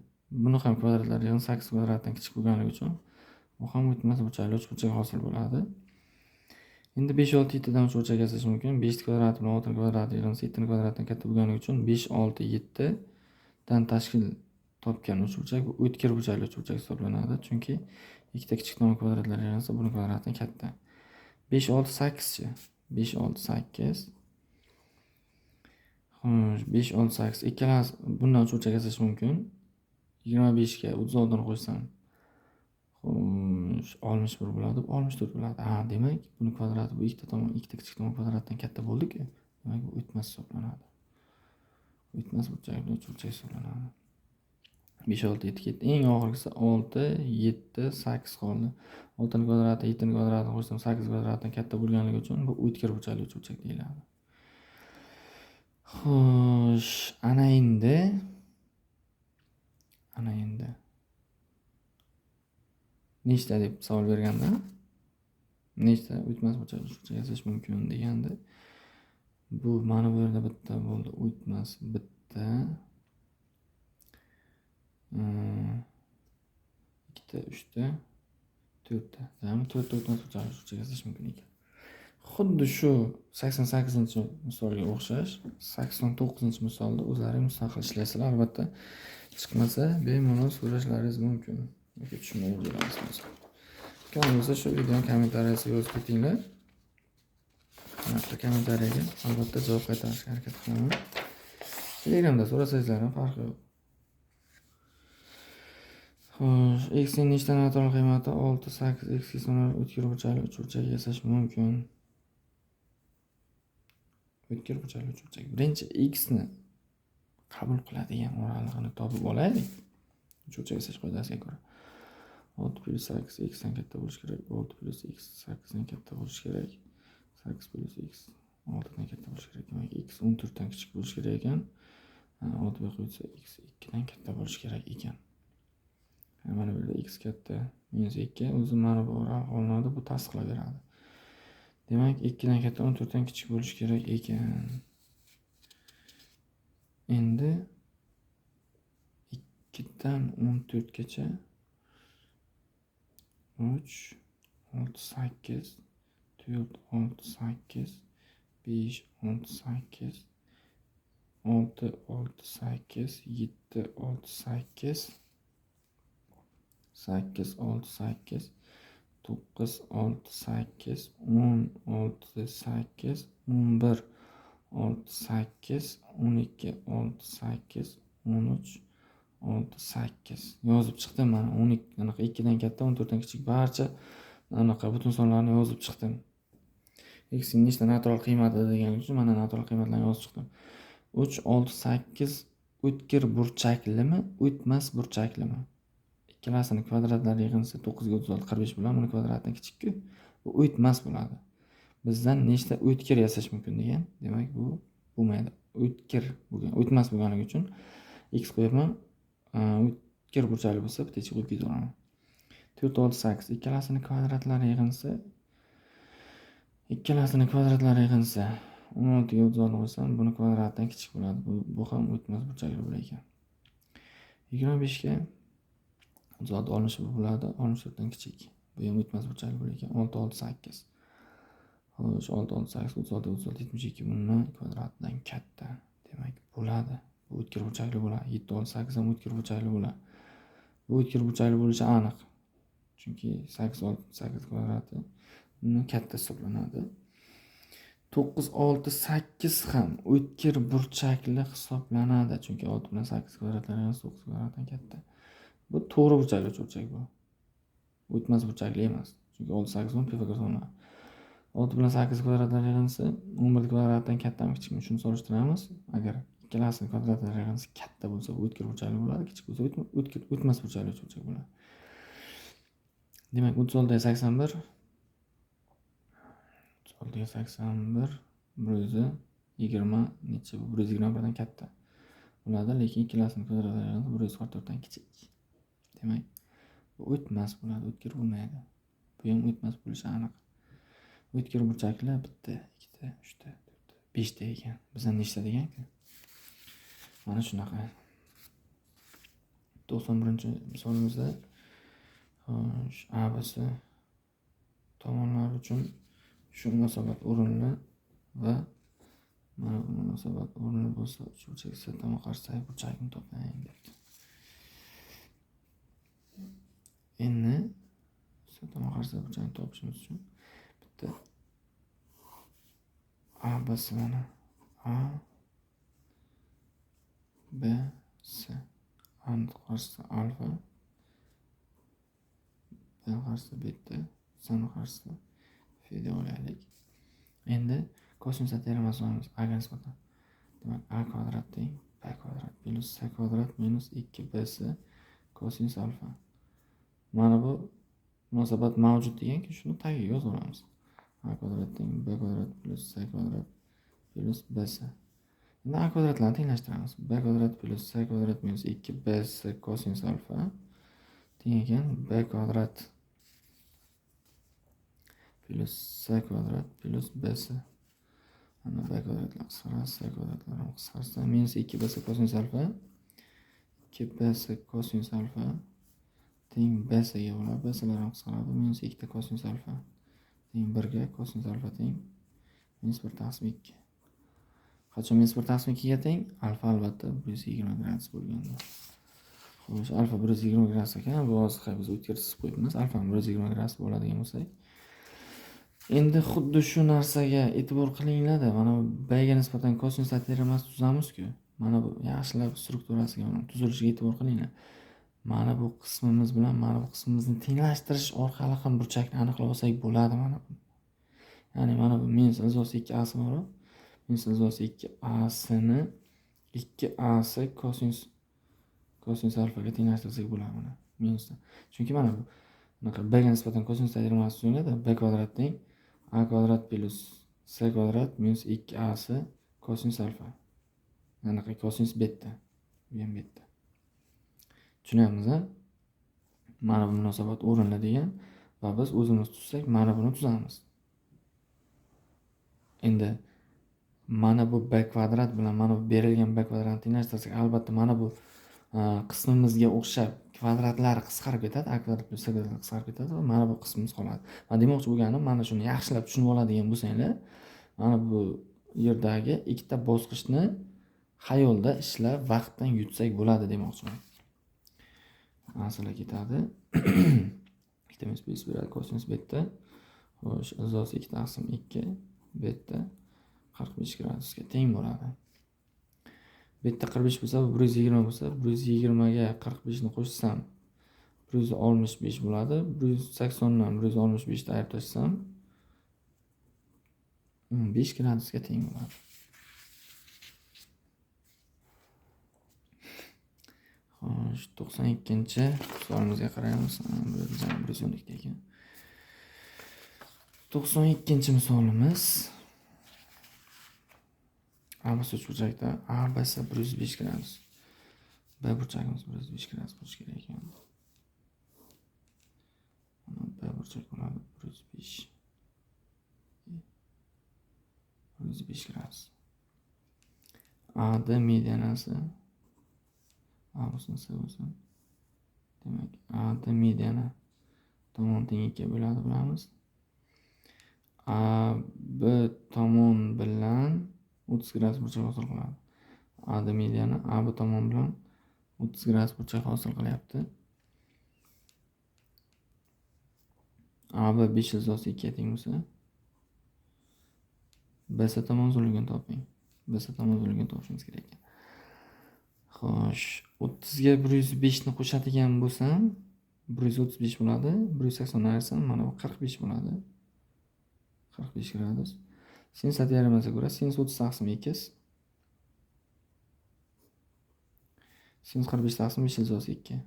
Buni ham kvadratlar yig'in 8 kvadratdan kichik bo'lganligi uchun bu ham o'tmas burchakli uchburchak hosil bo'ladi. Endi 5 6 7 dan uchburchak yasash mumkin. 5 kvadrati bilan 6 kvadrati yig'insa 7 kvadratdan katta bo'lganligi uchun 5 6 7 dan tashkil topgan uchburchak bu o'tkir burchakli uchburchak hisoblanadi. Chunki ikkita kichik tomon kvadratlar yig'insa buni kvadratidan katta. 5 6 8 chi? 5 6 8. Xo'sh, 5 6 8 ikkalasi bundan uchburchak yasash mumkin. 25 ga 36 ni qo'shsam, xo'sh, 61 bo'ladi, 64 bo'ladi. Ha, demak, buni kvadrati bu ikkita tomon, ikkita kichik tomon kvadratdan katta bo'ldi-ku. Demak, bu o'tmas hisoblanadi. O'tmas burchakli uchburchak hisoblanadi. 5 6 7 ketdi. Eng oxirgisi 6 7 8 qoldi. 6 ning kvadrati 7 ning kvadratini qo'shsam 8 kvadratdan katta bo'lganligi uchun bu o'tkir burchakli uchburchak deyiladi. Xo'sh, ana endi nechta deb savol berganda, nechta o'tmas burchakli uchburchak yasash mumkin deganda, bu mana bu yerda bitta bo'ldi, o'tmas bitta, ikkita, uchta, to'rtta. Ya'ni to'rtta o'tmas burchakli uchburchak yasash mumkin ekan. Xuddi shu 88-misolga o'xshash 89-misolda o'zlaring mustaqil ishlaysizlar. Albatta chiqmasa bemalol so'rashlaringiz mumkin. Yoki tushunmagan joylaringiz bo'lsa. Imkon bo'lsa shu videoni kommentariyasiga yozib ketinglar. Kommentariyaga albatta javob qaytarishga harakat qilaman. Telegramda so'rasangizlar ham farqi yo'q. Xo'sh, x ning nechta natural qiymati 6 8 x sonlar o'tkir burchakli uchburchak yasash mumkin. O'tkir burchakli uchburchak. Birinchi x ni qabul qiladigan oralig'ini topib olaylik. Uchburchak yasash qoidasiga ko'ra 6 plyus 8 x dan katta bo'lishi kerak. 6 plyus x 8 dan katta bo'lishi kerak. 8 plyus x 6 dan katta bo'lishi kerak. Demak, x 14 dan kichik bo'lishi kerak ekan. 6 bu qo'ysa x 2 dan katta bo'lishi kerak ekan. Mana bu yerda x katta minus 2 o'zi mana bu oraliq olinadi, bu tasdiqlab beradi. Demak, 2 dan katta 14 dan kichik bo'lishi kerak ekan. Endi 2 dan 14 gacha 3 6 8 4, 6, 8, 5, 6, 8, 6, 6, 8, 7, 6, 8, 8, 6, 8, 9, 6, 8, 10, 6, 8, 11, 6, 8, 12, 6, 8, 13, 6, 8 yozib chiqdim. Mana 12 anaqa 2 dan katta, 14 dan kichik barcha anaqa butun sonlarni yozib chiqdim. X ning nechta natural qiymati deganim uchun mana natural qiymatlarni yozib chiqdim. 3, 6, 8 o'tkir burchaklimi, o'tmas burchaklimi? Ikkalasini kvadratlari yig'indisi 9 ga 36 45 bo'ladi. Buni kvadratidan kichik-ku. Bu o'tmas bo'ladi. Bizdan nechta o'tkir yasash mumkin degan. Demak, bu bo'lmaydi. O'tkir bo'lgan, o'tmas bo'lganligi uchun x qo'yapman. O'tkir burchakli bo'lsa, bitta ichiga qo'yib ketaveraman. 4, 6, 8 ikkalasini kvadratlari yig'indisi 16 ga 36 qo'ysam, buni kvadratidan kichik bo'ladi. Bu ham o'tmas burchakli bo'lar ekan. 25 ga 36 olinishi bo'ladi, 64 dan kichik. Bu ham o'tmas burchakli bo'lar ekan. 6, 6, 8. Xo'sh, 6, 6, 8, 36, 36, 72 buni kvadratidan katta. Demak, bo'ladi. Bu o'tkir burchakli bo'ladi. 7, 6, 8 ham o'tkir burchakli bo'ladi. Bu o'tkir burchakli bo'lishi aniq. Chunki 8, 6, 8 kvadrati bundan katta hisoblanadi. 9, 6, 8 ham o'tkir burchakli hisoblanadi. Chunki 6 bilan 8 kvadratlari 9 kvadratdan katta. Bu to'g'ri burchakli uchburchak bu. O'tmas burchakli emas. Chunki 6, 8, 10 Pifagor sonlari. 6 bilan 8 kvadratlari yig'indisi 11 kvadratdan kattami kichikmi shuni solishtiramiz. Agar ikkalasini kvadratlari yig'indisi katta bo'lsa, bu o'tkir burchakli bo'ladi, kichik bo'lsa o'tmas burchakli uchburchak bo'ladi. Demak, 36 ga 81 36 ga 81 120 necha bu 121 dan katta bo'ladi, lekin ikkalasini kvadratlari yig'indisi 144 dan kichik. Demak, bu o'tmas bo'ladi, o'tkir bo'lmaydi. Bu ham o'tmas bo'lishi aniq. O'tkir burchaklar 1, 2, 3, 4, 5 ta ekan. Bizdan nechta degan-ku? Mana shunaqa. 91-misolimizda xo'sh, ABC tomonlari uchun shu munosabat o'rinli va mana bu munosabat o'rinli bo'lsa, uchburchak C tomon qarshisidagi burchakni toping debdi. Endi C tomon qarshisidagi burchakni topishimiz uchun bitta ABC mana A B C A qarshisi alfa, B qarshisi beta, C qarshisi F deb olaylik. Endi kosinus teoremasi olamiz A ga nisbatan. Demak, A kvadrat teng B kvadrat minus C kvadrat minus 2BC kosinus alfa. Mana bu munosabat mavjud deganki, shuni tagiga yozib olamiz. A kvadrat teng B kvadrat plus C kvadrat plus BC. Endi A kvadratlarni tenglashtiramiz. B kvadrat plus C kvadrat minus 2BC kosinus alfa teng ekan B kvadrat plus C kvadrat plus BC. Ana B kvadratlar qisqaradi, C kvadratlar ham qisqarsa minus 2BC kosinus alfa 2BC kosinus alfa teng BC ga bo'ladi. BClar ham qisqaradi. Minus 2 ta kosinus alfa teng 1 ga, kosinus alfa teng minus 1 taqsim 2. Qachon minus 1 taqsim 2 ga teng? Alfa albatta 120 gradus bo'lganda. Xo'sh, alfa 120 gradus ekan. Bu hozir biz o'tkir chizib qo'yibmiz. Alfa 120 gradus bo'ladigan bo'lsak, endi xuddi shu narsaga e'tibor qilinglar-da. Mana bu B ga nisbatan kosinus teoremasi tuzamiz-ku. Mana bu yaxshilab strukturasiga, mana tuzilishiga e'tibor qilinglar. Mana bu qismimiz bilan mana bu qismimizni tenglashtirish orqali ham burchakni aniqlab olsak bo'ladi mana bu. Ya'ni mana bu minus ildiz 2 AC bor. Minus ildiz 2 AC ni 2 AC kosinus alfaga tenglashtirsak bo'ladi mana minusdan. Chunki mana bu bunaqa B ga nisbatan kosinus teoremasi tuziladi. B kvadrat teng A kvadrat plus C kvadrat minus 2 AC kosinus alfa. Anaqa kosinus beta. Bu ham beta. Tushunyapmiz, a? Mana bu munosabat o'rinli degan va biz o'zimiz tuzsak, mana buni tuzamiz. Endi mana bu B kvadrat bilan mana bu berilgan B kvadratni tenglashtirsak, albatta mana bu qismimizga o'xshab kvadratlar qisqarib ketadi, a kvadrat plyus c kvadrat qisqarib ketadi va mana bu qismimiz qoladi. Men demoqchi bo'lganim, mana shuni yaxshilab tushunib oladigan bo'lsanglar, mana bu yerdagi ikkita bosqichni xayolda ishlab vaqtdan yutsak bo'ladi demoqchiman. Asli ketadi. Ikkita minus 5 beradi kosinus beta. Xo'sh, izosi 2 taqsim 2 beta 45 gradusga teng bo'ladi. Beta 45 bo'lsa, bu 120 bo'lsa, 120 ga 45 ni qo'shsam 165 bo'ladi. 180 dan 165 ni ayirib tashlasam 15 gradusga teng bo'ladi. Xo'sh, 92-savolimizga qaraymiz. Bu yerda 112 ekan. 92-misolimiz ABC uchburchakda ABC 105 gradus. B burchagimiz 105 gradus bo'lishi kerak ekan. Mana B burchak bo'ladi 105. 105 gradus. AD medianasi A bo'lsin, C bo'lsin. Demak, AD mediana tomon teng 2 bo'ladi, bilamiz. AB tomon bilan 30 gradus burchak hosil qiladi. AD mediani AB tomon bilan 30 gradus burchak hosil qilyapti. AB 5 ilzosi 2 ga teng bo'lsa, BC tomon uzunligini toping. BC tomon uzunligini topishimiz kerak ekan. Xo'sh, 30 ga 105 ni qo'shadigan bo'lsam, 135 bo'ladi. 180 ni ayirsam, mana bu 45 bo'ladi. 45 gradus. Sinus teoremasiga ko'ra sinus 30 taqsim 2 sinus 45 taqsim 5 ilzosi 2.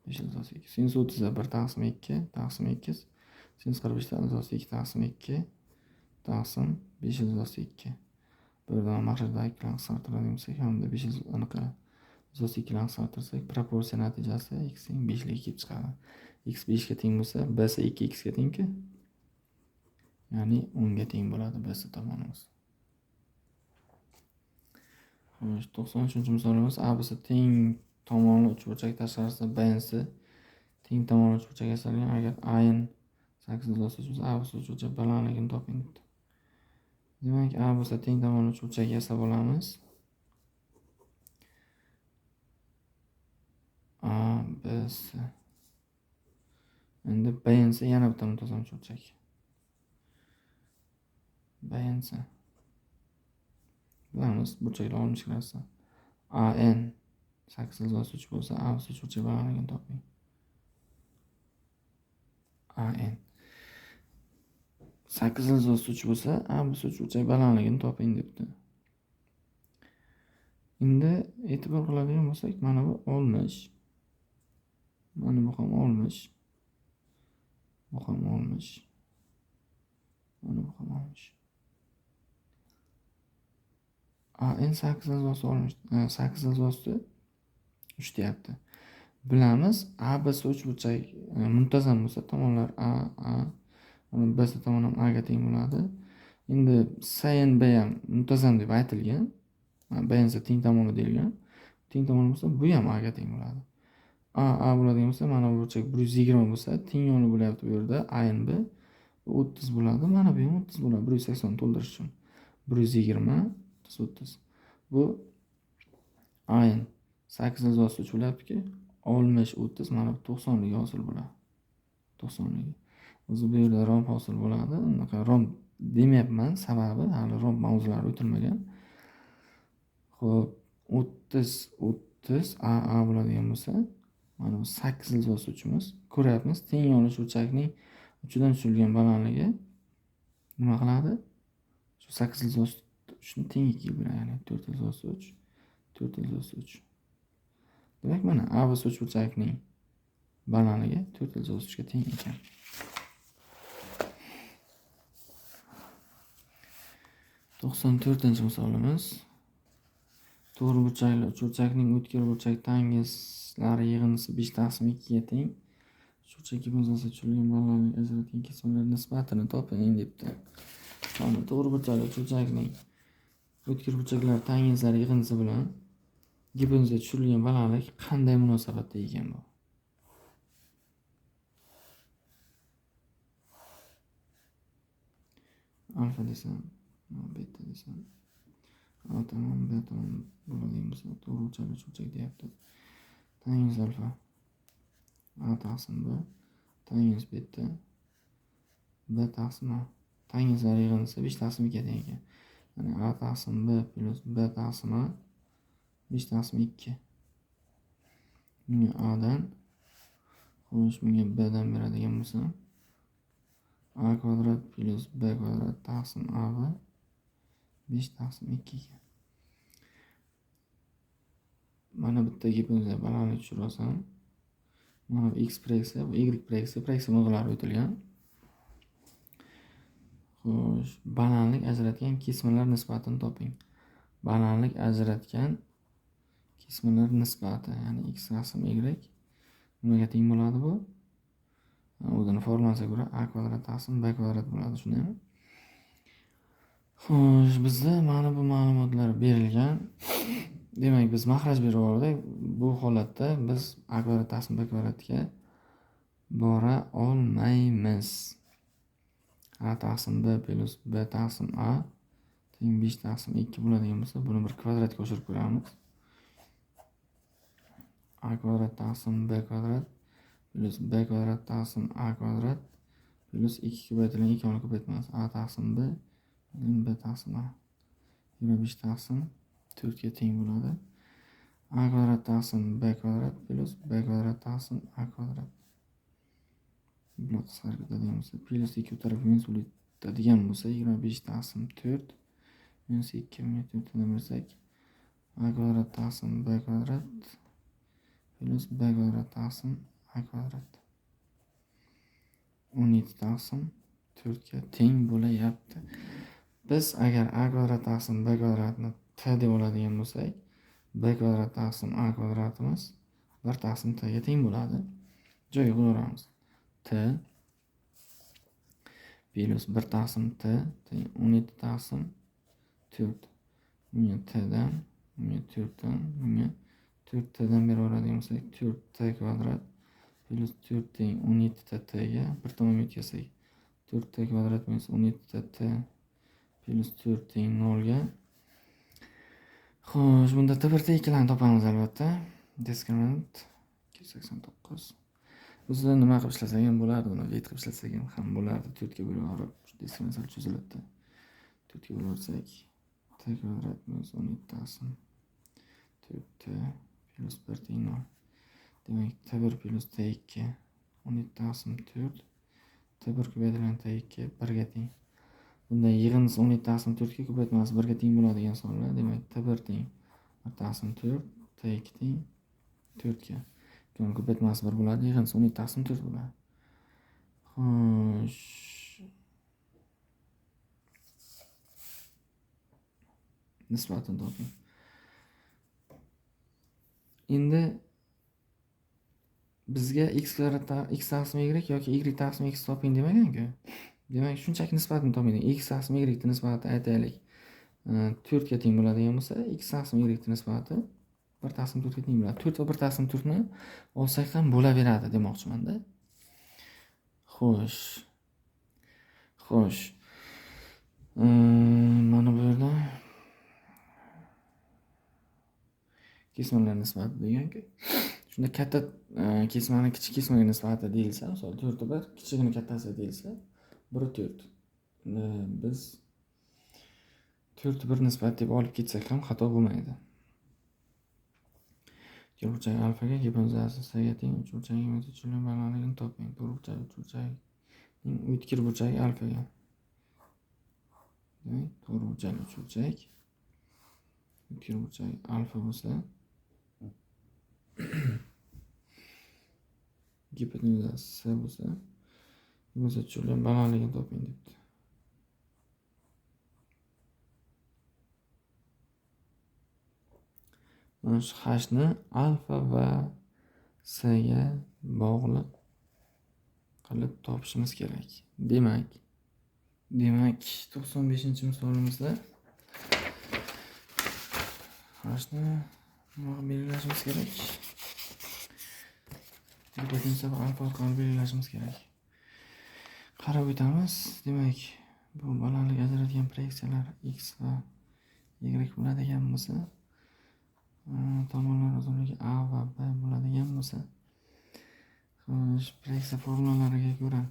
5 ilzosi 2. Sinus 30 da 1 taqsim 2 taqsim 2 sinus 45 ilzosi 2 taqsim 2 taqsim 5 ilzosi 2. Bu yerdan maxrajda 2 bilan qisqartiradigan bo'lsak, hamda 5 anaqa ilzosi 2 bilan qisqartirsak, proporsiya natijasi x teng 5 lik kelib chiqadi. X 5 ga teng bo'lsa, B esa 2x ga tengki. Ya'ni 10 ga teng bo'ladi B tomonimiz. Xo'sh, 93-misolimiz ABC teng tomonli uchburchak tashqarisida BNC teng tomonli uchburchak yasalgan. Agar AN 8 ilzosi 3 bo'lsa, ABC uchburchak balandligini toping debdi. Demak, ABC teng tomonli uchburchak yasab olamiz. ABC. Endi BNC yana bitta muntazam uchburchak. BNC. Bilamiz, burchaklar 60 gradusdan. AN 8 ilzosi 3 bo'lsa, ABC uchburchak balandligini toping. AN 8 ilzosi 3 bo'lsa, ABC uchburchak balandligini toping debdi. Endi e'tibor qiladigan bo'lsak, mana bu 60. Mana bu ham 60. Bu ham 60. Mana bu ham 60. AN 8 ilzosi 60, 8 ilzosi 3 deyapti. Bilamiz, ABC uchburchak muntazam bo'lsa, tomonlar A, A, BC tomon ham A ga teng bo'ladi. Endi CNB ham muntazam deb aytilgan. BNC teng tomoni deyilgan. Teng tomoni bo'lsa, bu ham A ga teng bo'ladi. A A bo'ladigan bo'lsa, mana bu burchak 120 bo'lsa, teng yoni bo'lyapti bu yerda ANB 30 bo'ladi. Mana bu ham 30 bo'ladi. 180 to'ldirish uchun 120 30. Bu AN 8 ilzosi 3 bo'lyaptiki, 60 30 mana bu 90 ligi hosil bo'ladi. 90 ligi. O'zi bu yerda romb hosil bo'ladi. Unaqa romb demayapman, sababi hali romb mavzulari o'tilmagan. Xo'p, 30 30 A A bo'ladigan bo'lsa, mana bu 8 ilzosi 3imiz. Ko'ryapmiz, teng yonli uchburchakning uchidan tushirilgan balandligi nima qiladi? Shu 8 ilzosi 3 ni teng 2 ga bo'ladi, ya'ni 4 ilzosi 3, 4 ilzosi 3. Demak, mana ABC uchburchakning balandligi 4 ilzosi 3 ga teng ekan. 94-misolimiz. To'g'ri burchakli uchburchakning o'tkir burchak tangentlari yig'indisi 5 taqsim 2 ga teng. Uchburchak gipotenuzasi tushirilgan balandlik ajratgan kesimlar nisbatini toping debdi. Mana to'g'ri burchakli uchburchakning O'tkir burchaklar tangenslari yig'indisi bilan gipotenuza tushirilgan balandlik qanday munosabatda ekan bu? Alfa desam, beta desam, A tomon, B tomon bo'ladigan bo'lsa, to'g'ri burchakli uchburchak deyapti. Tangens alfa A taqsim B, tangens beta B taqsim A. Tangenslar yig'indisi 5 taqsim 2 degan ekan. Ya'ni A taqsim B plus B taqsim A 5 taqsim 2. Bunga A dan, xo'sh, bunga B dan beradigan bo'lsam, A kvadrat plus B kvadrat taqsim AB 5 taqsim 2 ekan. Mana bitta gipotenuza balandlik tushirib olsam, mana bu x proyeksiya, bu y proyeksiya, proyeksiya mavzulari o'tilgan. Xo'sh, balandlik ajratgan kesmalar nisbatini toping. Balandlik ajratgan kesmalar nisbati, ya'ni x taqsim y nimaga teng bo'ladi bu? O'zini formulasiga ko'ra a kvadrat taqsim b kvadrat bo'ladi, shundaymi? Xo'sh, bizda mana bu ma'lumotlar berilgan. Demak, biz maxraj berib yubordik. Bu holatda biz a kvadrat taqsim b kvadratga bora olmaymiz. A taqsim b plus b taqsim a teng 5 taqsim 2 bo'ladigan bo'lsa, buni bir kvadratga oshirib ko'ramiz. A kvadrat taqsim b kvadrat plus b kvadrat taqsim a kvadrat plus 2 ko'paytirilgan 2 ni ko'paytamiz. A taqsim b b taqsim a 25 taqsim 4 ga teng bo'ladi. A kvadrat taqsim b kvadrat plus b kvadrat taqsim a kvadrat. Bular qisqarib ketadigan bo'lsa, plus 2 u tarafi minus bo'lib ketadigan bo'lsa, 25 taqsim 4 minus 2 minus 4 dan bersak, a kvadrat taqsim b kvadrat plus b kvadrat taqsim a kvadrat 17 taqsim 4 ga teng bo'layapti. Biz agar a kvadrat taqsim b kvadratni t deb oladigan bo'lsak, b kvadrat taqsim a kvadratimiz 1 taqsim t ga teng bo'ladi. Joyiga qo'yaveramiz. T plus 1 taqsim t teng 17 taqsim 4. Bunga t dan, bunga 4 dan, bunga 4 t dan berib yuboradigan bo'lsak, 4 t kvadrat plus 4 teng 17 ta t ga bir tomonga o'tkazsak, 4 t kvadrat minus 17 ta t plus 4 teng 0 ga. Xo'sh, bunda t1 t 2larni topamiz albatta. Diskriminant 289. O'zida nima qilib ishlasak ham bo'lardi, uni vet qilib ishlasak ham bo'lardi. 4 ga bo'lib yuborib, diskriminant sal cho'ziladi. 4 ga bo'lib yuborsak, t kvadrat minus 17 taqsim 4 t plus 1 teng 0. Demak, t1 plus t2 17 taqsim 4, t1 ko'paytirilgan t2 1 ga teng. Bunda yig'indisi 17 taqsim 4 ga ko'paytmasi 1 ga teng bo'ladigan sonlar. Demak, t1 teng 1 taqsim 4, t2 teng 4 ga. Ikkovining ko'paytmasi 1 bo'ladi, yig'indisi 17 taqsim 4 bo'ladi. Xo'sh. Nisbatini toping. Endi bizga x kvadrat x taqsim y yoki y taqsim x toping demagan-ku. Demak, shunchaki nisbatini toping. X taqsim y ni nisbati aytaylik, 4 ga teng bo'ladigan bo'lsa, x taqsim y ni nisbati 1 taqsim 4 ga teng bo'ladi. 4 va 1 taqsim 4 ni olsak ham bo'laveradi demoqchiman-da. Xo'sh. Xo'sh. Mana bu yerda kesmalar nisbati degan-ku. Shunda katta kesmani kichik kesmaga nisbati deyilsa, misol 4 1, kichigini kattasi deyilsa 1 4. Biz 4 1 nisbat deb olib ketsak ham xato bo'lmaydi. Ikki burchak alfaga gipotenuzasi s ga teng, uch burchak tushirgan balandligini toping. To'rt burchak uch burchakning o'tkir burchagi alfaga. Demak, to'g'ri burchakli uch burchak o'tkir burchak alfa bo'lsa, gipotenuzasi s bo'lsa, gipotenuza tushirilgan balandligini toping debdi. Mana shu h ni alfa va s ga bog'liq qilib topishimiz kerak. Demak, 95-misolimizda Hni nima qilib belgilashimiz kerak? Gipotenusa va alfa orqali belgilashimiz kerak. Qarab o'tamiz. Demak, bu balandlik ajratgan proyeksiyalar x va y bo'ladigan bo'lsa, tomonlar uzunligi a va b bo'ladigan bo'lsa, xo'sh, proyeksiya formulalariga ko'ra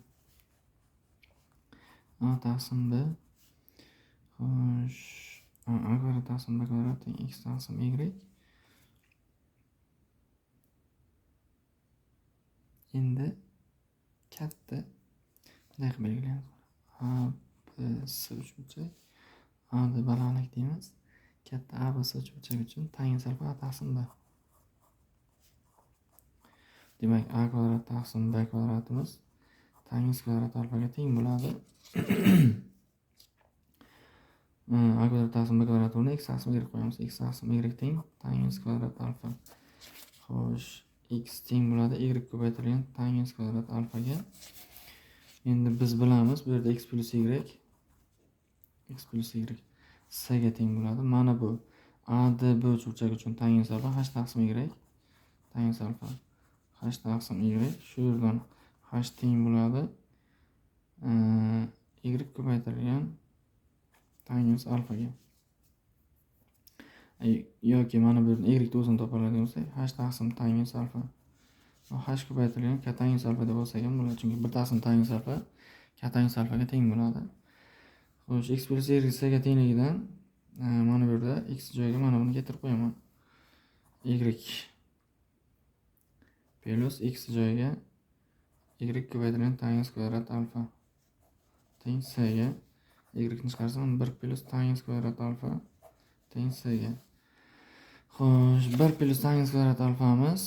a taqsim b, xo'sh, a kvadrat taqsim b kvadrat teng x taqsim y. Endi katta bunday qilib belgilaymiz. A, B, C uchburchak, A deb balandlik deymiz. Katta A, B, C uchburchak uchun tangens alfa A taqsim B. Demak, A kvadrat taqsim B kvadratimiz tangens kvadrat alfaga teng bo'ladi. A kvadrat taqsim B kvadrat o'rniga x taqsim y qo'yamiz. X taqsim y teng tangens kvadrat alfa. Xo'sh, x teng bo'ladi y ko'paytirilgan tangens kvadrat alfaga. Endi biz bilamiz, bu yerda x plus y, x plus y c ga teng bo'ladi. Mana bu A, D, B uchburchak uchun tangens alfa h taqsim y, tangens alfa h taqsim y. Shu yerdan h teng bo'ladi y ko'paytirilgan tangens alfaga. Yoki mana bu yerdan y ni o'zini topa oladigan bo'lsak, h taqsim tangens alfa h ko'paytirilgan kotangens alfa deb olsak ham bo'ladi, chunki 1 taqsim tangens alfa kotangens alfaga teng bo'ladi. Xo'sh, x plus y c ga tengligidan mana bu yerda x joyiga mana buni keltirib qo'yaman. Y plus x joyiga y ko'paytirilgan tangens kvadrat alfa teng c ga. Y ni chiqarsam 1 plus tangens kvadrat alfa teng c ga. Xo'sh, 1 plus tangens kvadrat alfamiz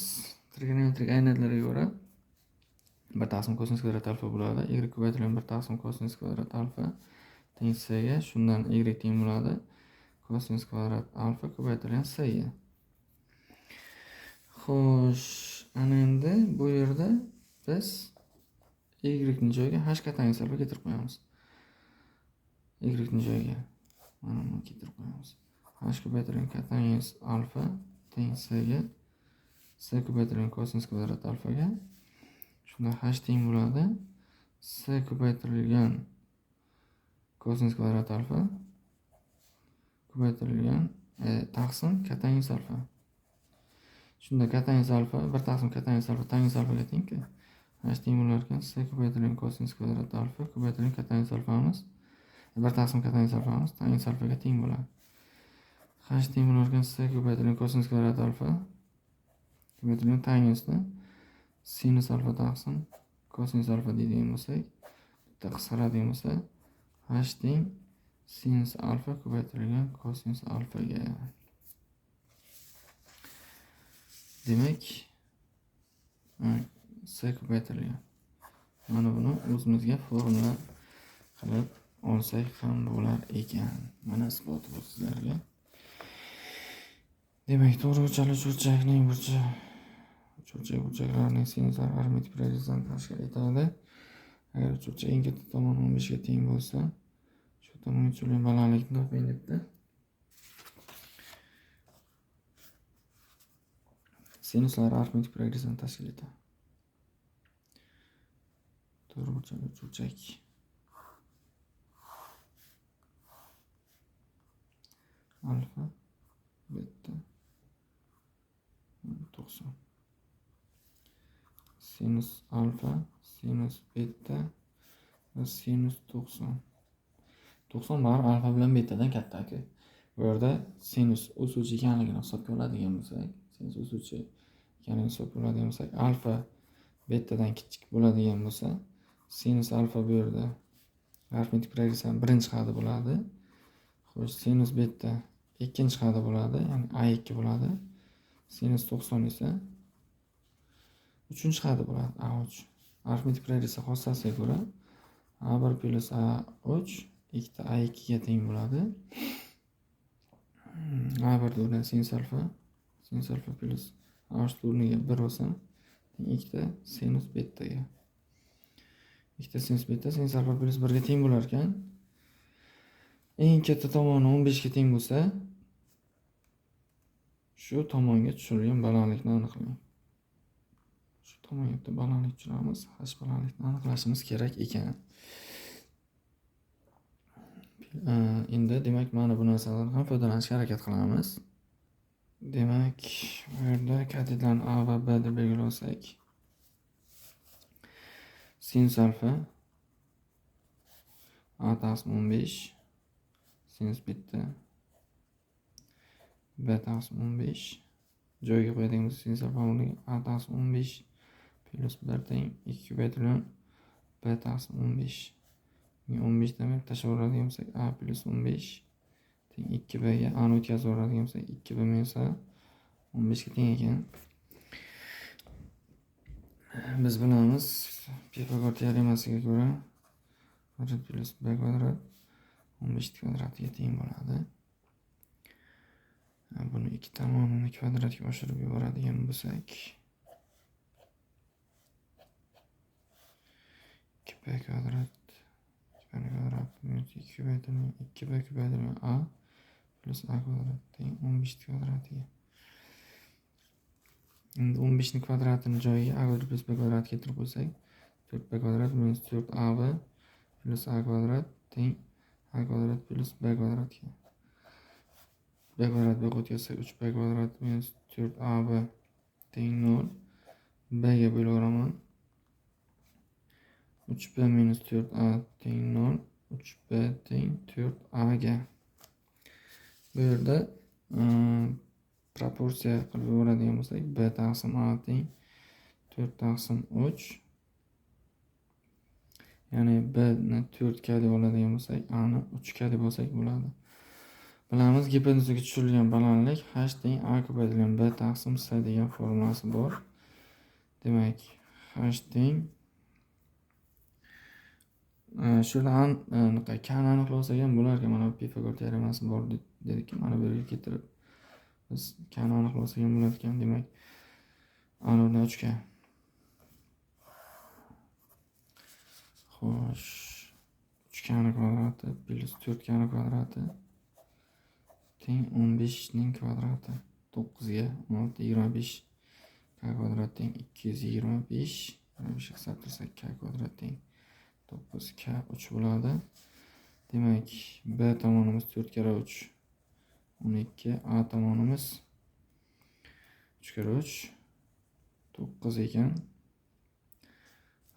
trigonometrik aynatlarga ko'ra 1 taqsim kosinus kvadrat alfa bo'ladi. Y ko'paytirilgan 1 taqsim kosinus kvadrat alfa teng c ga. Shundan y teng bo'ladi kosinus kvadrat alfa ko'paytirilgan c ga. Xo'sh, ana endi bu yerda biz y ni joyiga h kotangens alfa keltirib qo'yamiz. Y ni joyiga mana buni keltirib qo'yamiz. H ko'paytirilgan kotangens alfa teng c ga, c ko'paytirilgan kosinus kvadrat alfaga. Shunda h teng bo'ladi c ko'paytirilgan kosinus kvadrat alfa ko'paytirilgan taqsim kotangens alfa. Shunda kotangens alfa 1 taqsim kotangens alfa tangens alfaga tengku. H teng bo'lar ekan c ko'paytirilgan kosinus kvadrat alfa ko'paytirilgan kotangens alfamiz 1 taqsim kotangens alfamiz tangens alfaga teng bo'ladi. H teng bo'lar ekan c ko'paytirilgan kosinus kvadrat alfa ko'paytirilgan tangensni sinus alfa taqsim kosinus alfa deydigan bo'lsak, bitta qisqaradigan bo'lsa, h teng sinus alfa ko'paytirilgan kosinus alfaga. Demak, c ko'paytirilgan. Mana buni o'zimizga formula qilib olsak ham bo'lar ekan. Mana isboti bu sizlarga. Demak, to'g'ri burchakli uchburchakning burchi uchburchak burchaklarining sinuslari arifmetik progressiyasini tashkil etadi. Agar uchburchak eng katta tomoni 15 ga teng bo'lsa, shu tomonga tushirilgan balandlikni toping debdi. Sinuslar arifmetik progressiyasini tashkil etadi. To'g'ri burchakli uchburchak. Alfa, beta, 90. Sinus alfa, sinus beta va sinus 90. 90 baribir alfa bilan betadan katta-ku. Bu yerda sinus o'suvchi ekanligini hisobga oladigan bo'lsak, sinus o'suvchi ekanligini hisobga oladigan bo'lsak, alfa betadan kichik bo'ladigan bo'lsa, sinus alfa bu yerda arifmetik progressiyaning birinchi xati bo'ladi. Xo'sh, sinus beta ikkinchi xati bo'ladi, ya'ni A2 bo'ladi. Sinus 90 esa uchinchi xati bo'ladi, A3. Arifmetik progressiya xossasiga ko'ra A1 plus A3 ikkita A2 ga teng bo'ladi. A1 o'rniga sinus alfa, sinus alfa plus A3 o'rniga 1 olsam, teng ikkita sinus betaga. Ikkita sinus beta sinus alfa plus 1 ga teng bo'lar ekan. Eng katta tomoni 15 ga teng bo'lsa, Shu tomonga tushirilgan balandlikni aniqlang. Shu tomonga bitta balandlik tushiramiz. H balandlikni aniqlashimiz kerak ekan. Endi demak mana bu narsalardan ham foydalanishga harakat qilamiz. Demak, bu yerda katetlarni A va B deb belgilab olsak, sinus alfa A taqsim 15, sinus beta B taqsim 15 joyiga qo'yadigan bo'lsak, sinus alfa o'rniga A taqsim 15 plyus 1 teng 2 ko'paytirilgan B taqsim 15. 15 dan berib tashlab yuboradigan bo'lsak, A plyus 15 teng 2 B ga, A ni o'tkazib yuboradigan bo'lsak, 2 B minus A 15 ga teng ekan. Biz bilamiz Pifagor teoremasiga ko'ra kvadrat plyus B kvadrat 15 kvadratiga teng bo'ladi. Buni ikki tomonini kvadratga oshirib yuboradigan bo'lsak, 2b kvadrat minus 2 ko'paytirilgan 2b ko'paytirilgan a plyus a kvadrat teng 15 kvadratiga. Endi 15 ning kvadratini joyiga a kvadrat plyus b kvadrat keltirib qo'ysak, 4b kvadrat minus 4ab plyus a kvadrat teng a kvadrat plyus b kvadratga. B kvadrat b o'tkazsak 3b kvadrat minus 4ab teng 0. B ga bo'laveraman. 3b minus 4a teng 0. 3b teng 4a ga. Bu yerda proporsiya qilib yuboradigan bo'lsak, b taqsim a teng 4 taqsim 3. Ya'ni b ni 4 k deb oladigan bo'lsak, a ni 3 k deb olsak bo'ladi. Bilamiz, gipotenuzaga tushirilgan balandlik h teng a ko'paytirilgan b taqsim s degan formulasi bor. Demak, h teng shu yerda k ni aniqlasak ham bo'lar ekan. Mana bu Pifagor teoremasi bor dedik, mana bu yerga keltirib biz k ni aniqlasak ham bo'lar ekan. Demak, a ni o'rniga 3 k. Xo'sh, 3 k ni kvadrati plyus 4 k ni kvadrati teng 15 ning kvadrati 9 ga 16 25 k kvadrat teng 225. 25 hisoblasak k kvadrat teng 9 k 3 bo'ladi. Demak, b tomonimiz 4 karra 3 12, a tomonimiz 3 karra 3 9 ekan.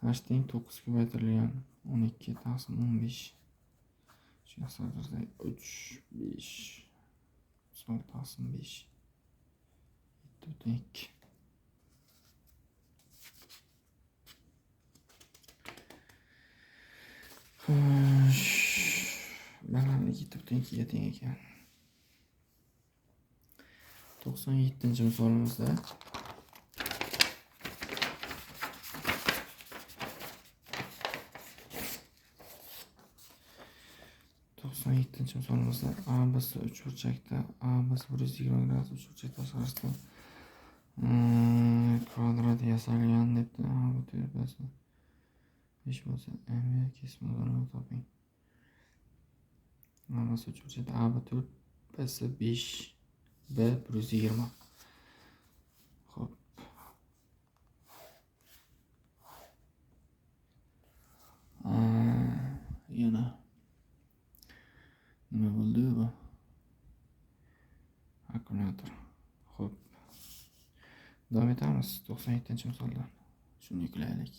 H teng 9 ko'paytirilgan 12 taqsim 15. Shuni hisoblasak 3 5 sol taqsim 5 7.2. Xo'sh, balandlik 7.2 ga teng ekan. 97-misolimizda ABC uchburchakda ABC 120 gradus uchburchak tashqarisida kvadrat yasalgan debdi. AB 4 bo'lsa 5 bo'lsa MB kesma uzunligini toping. ABC uchburchakda AB 4, BC 5, B 120. Xo'p. Yana nima bo'ldi bu? Akkumulyator. Xo'p. Davom etamiz 97-misoldan. Shuni yuklaylik.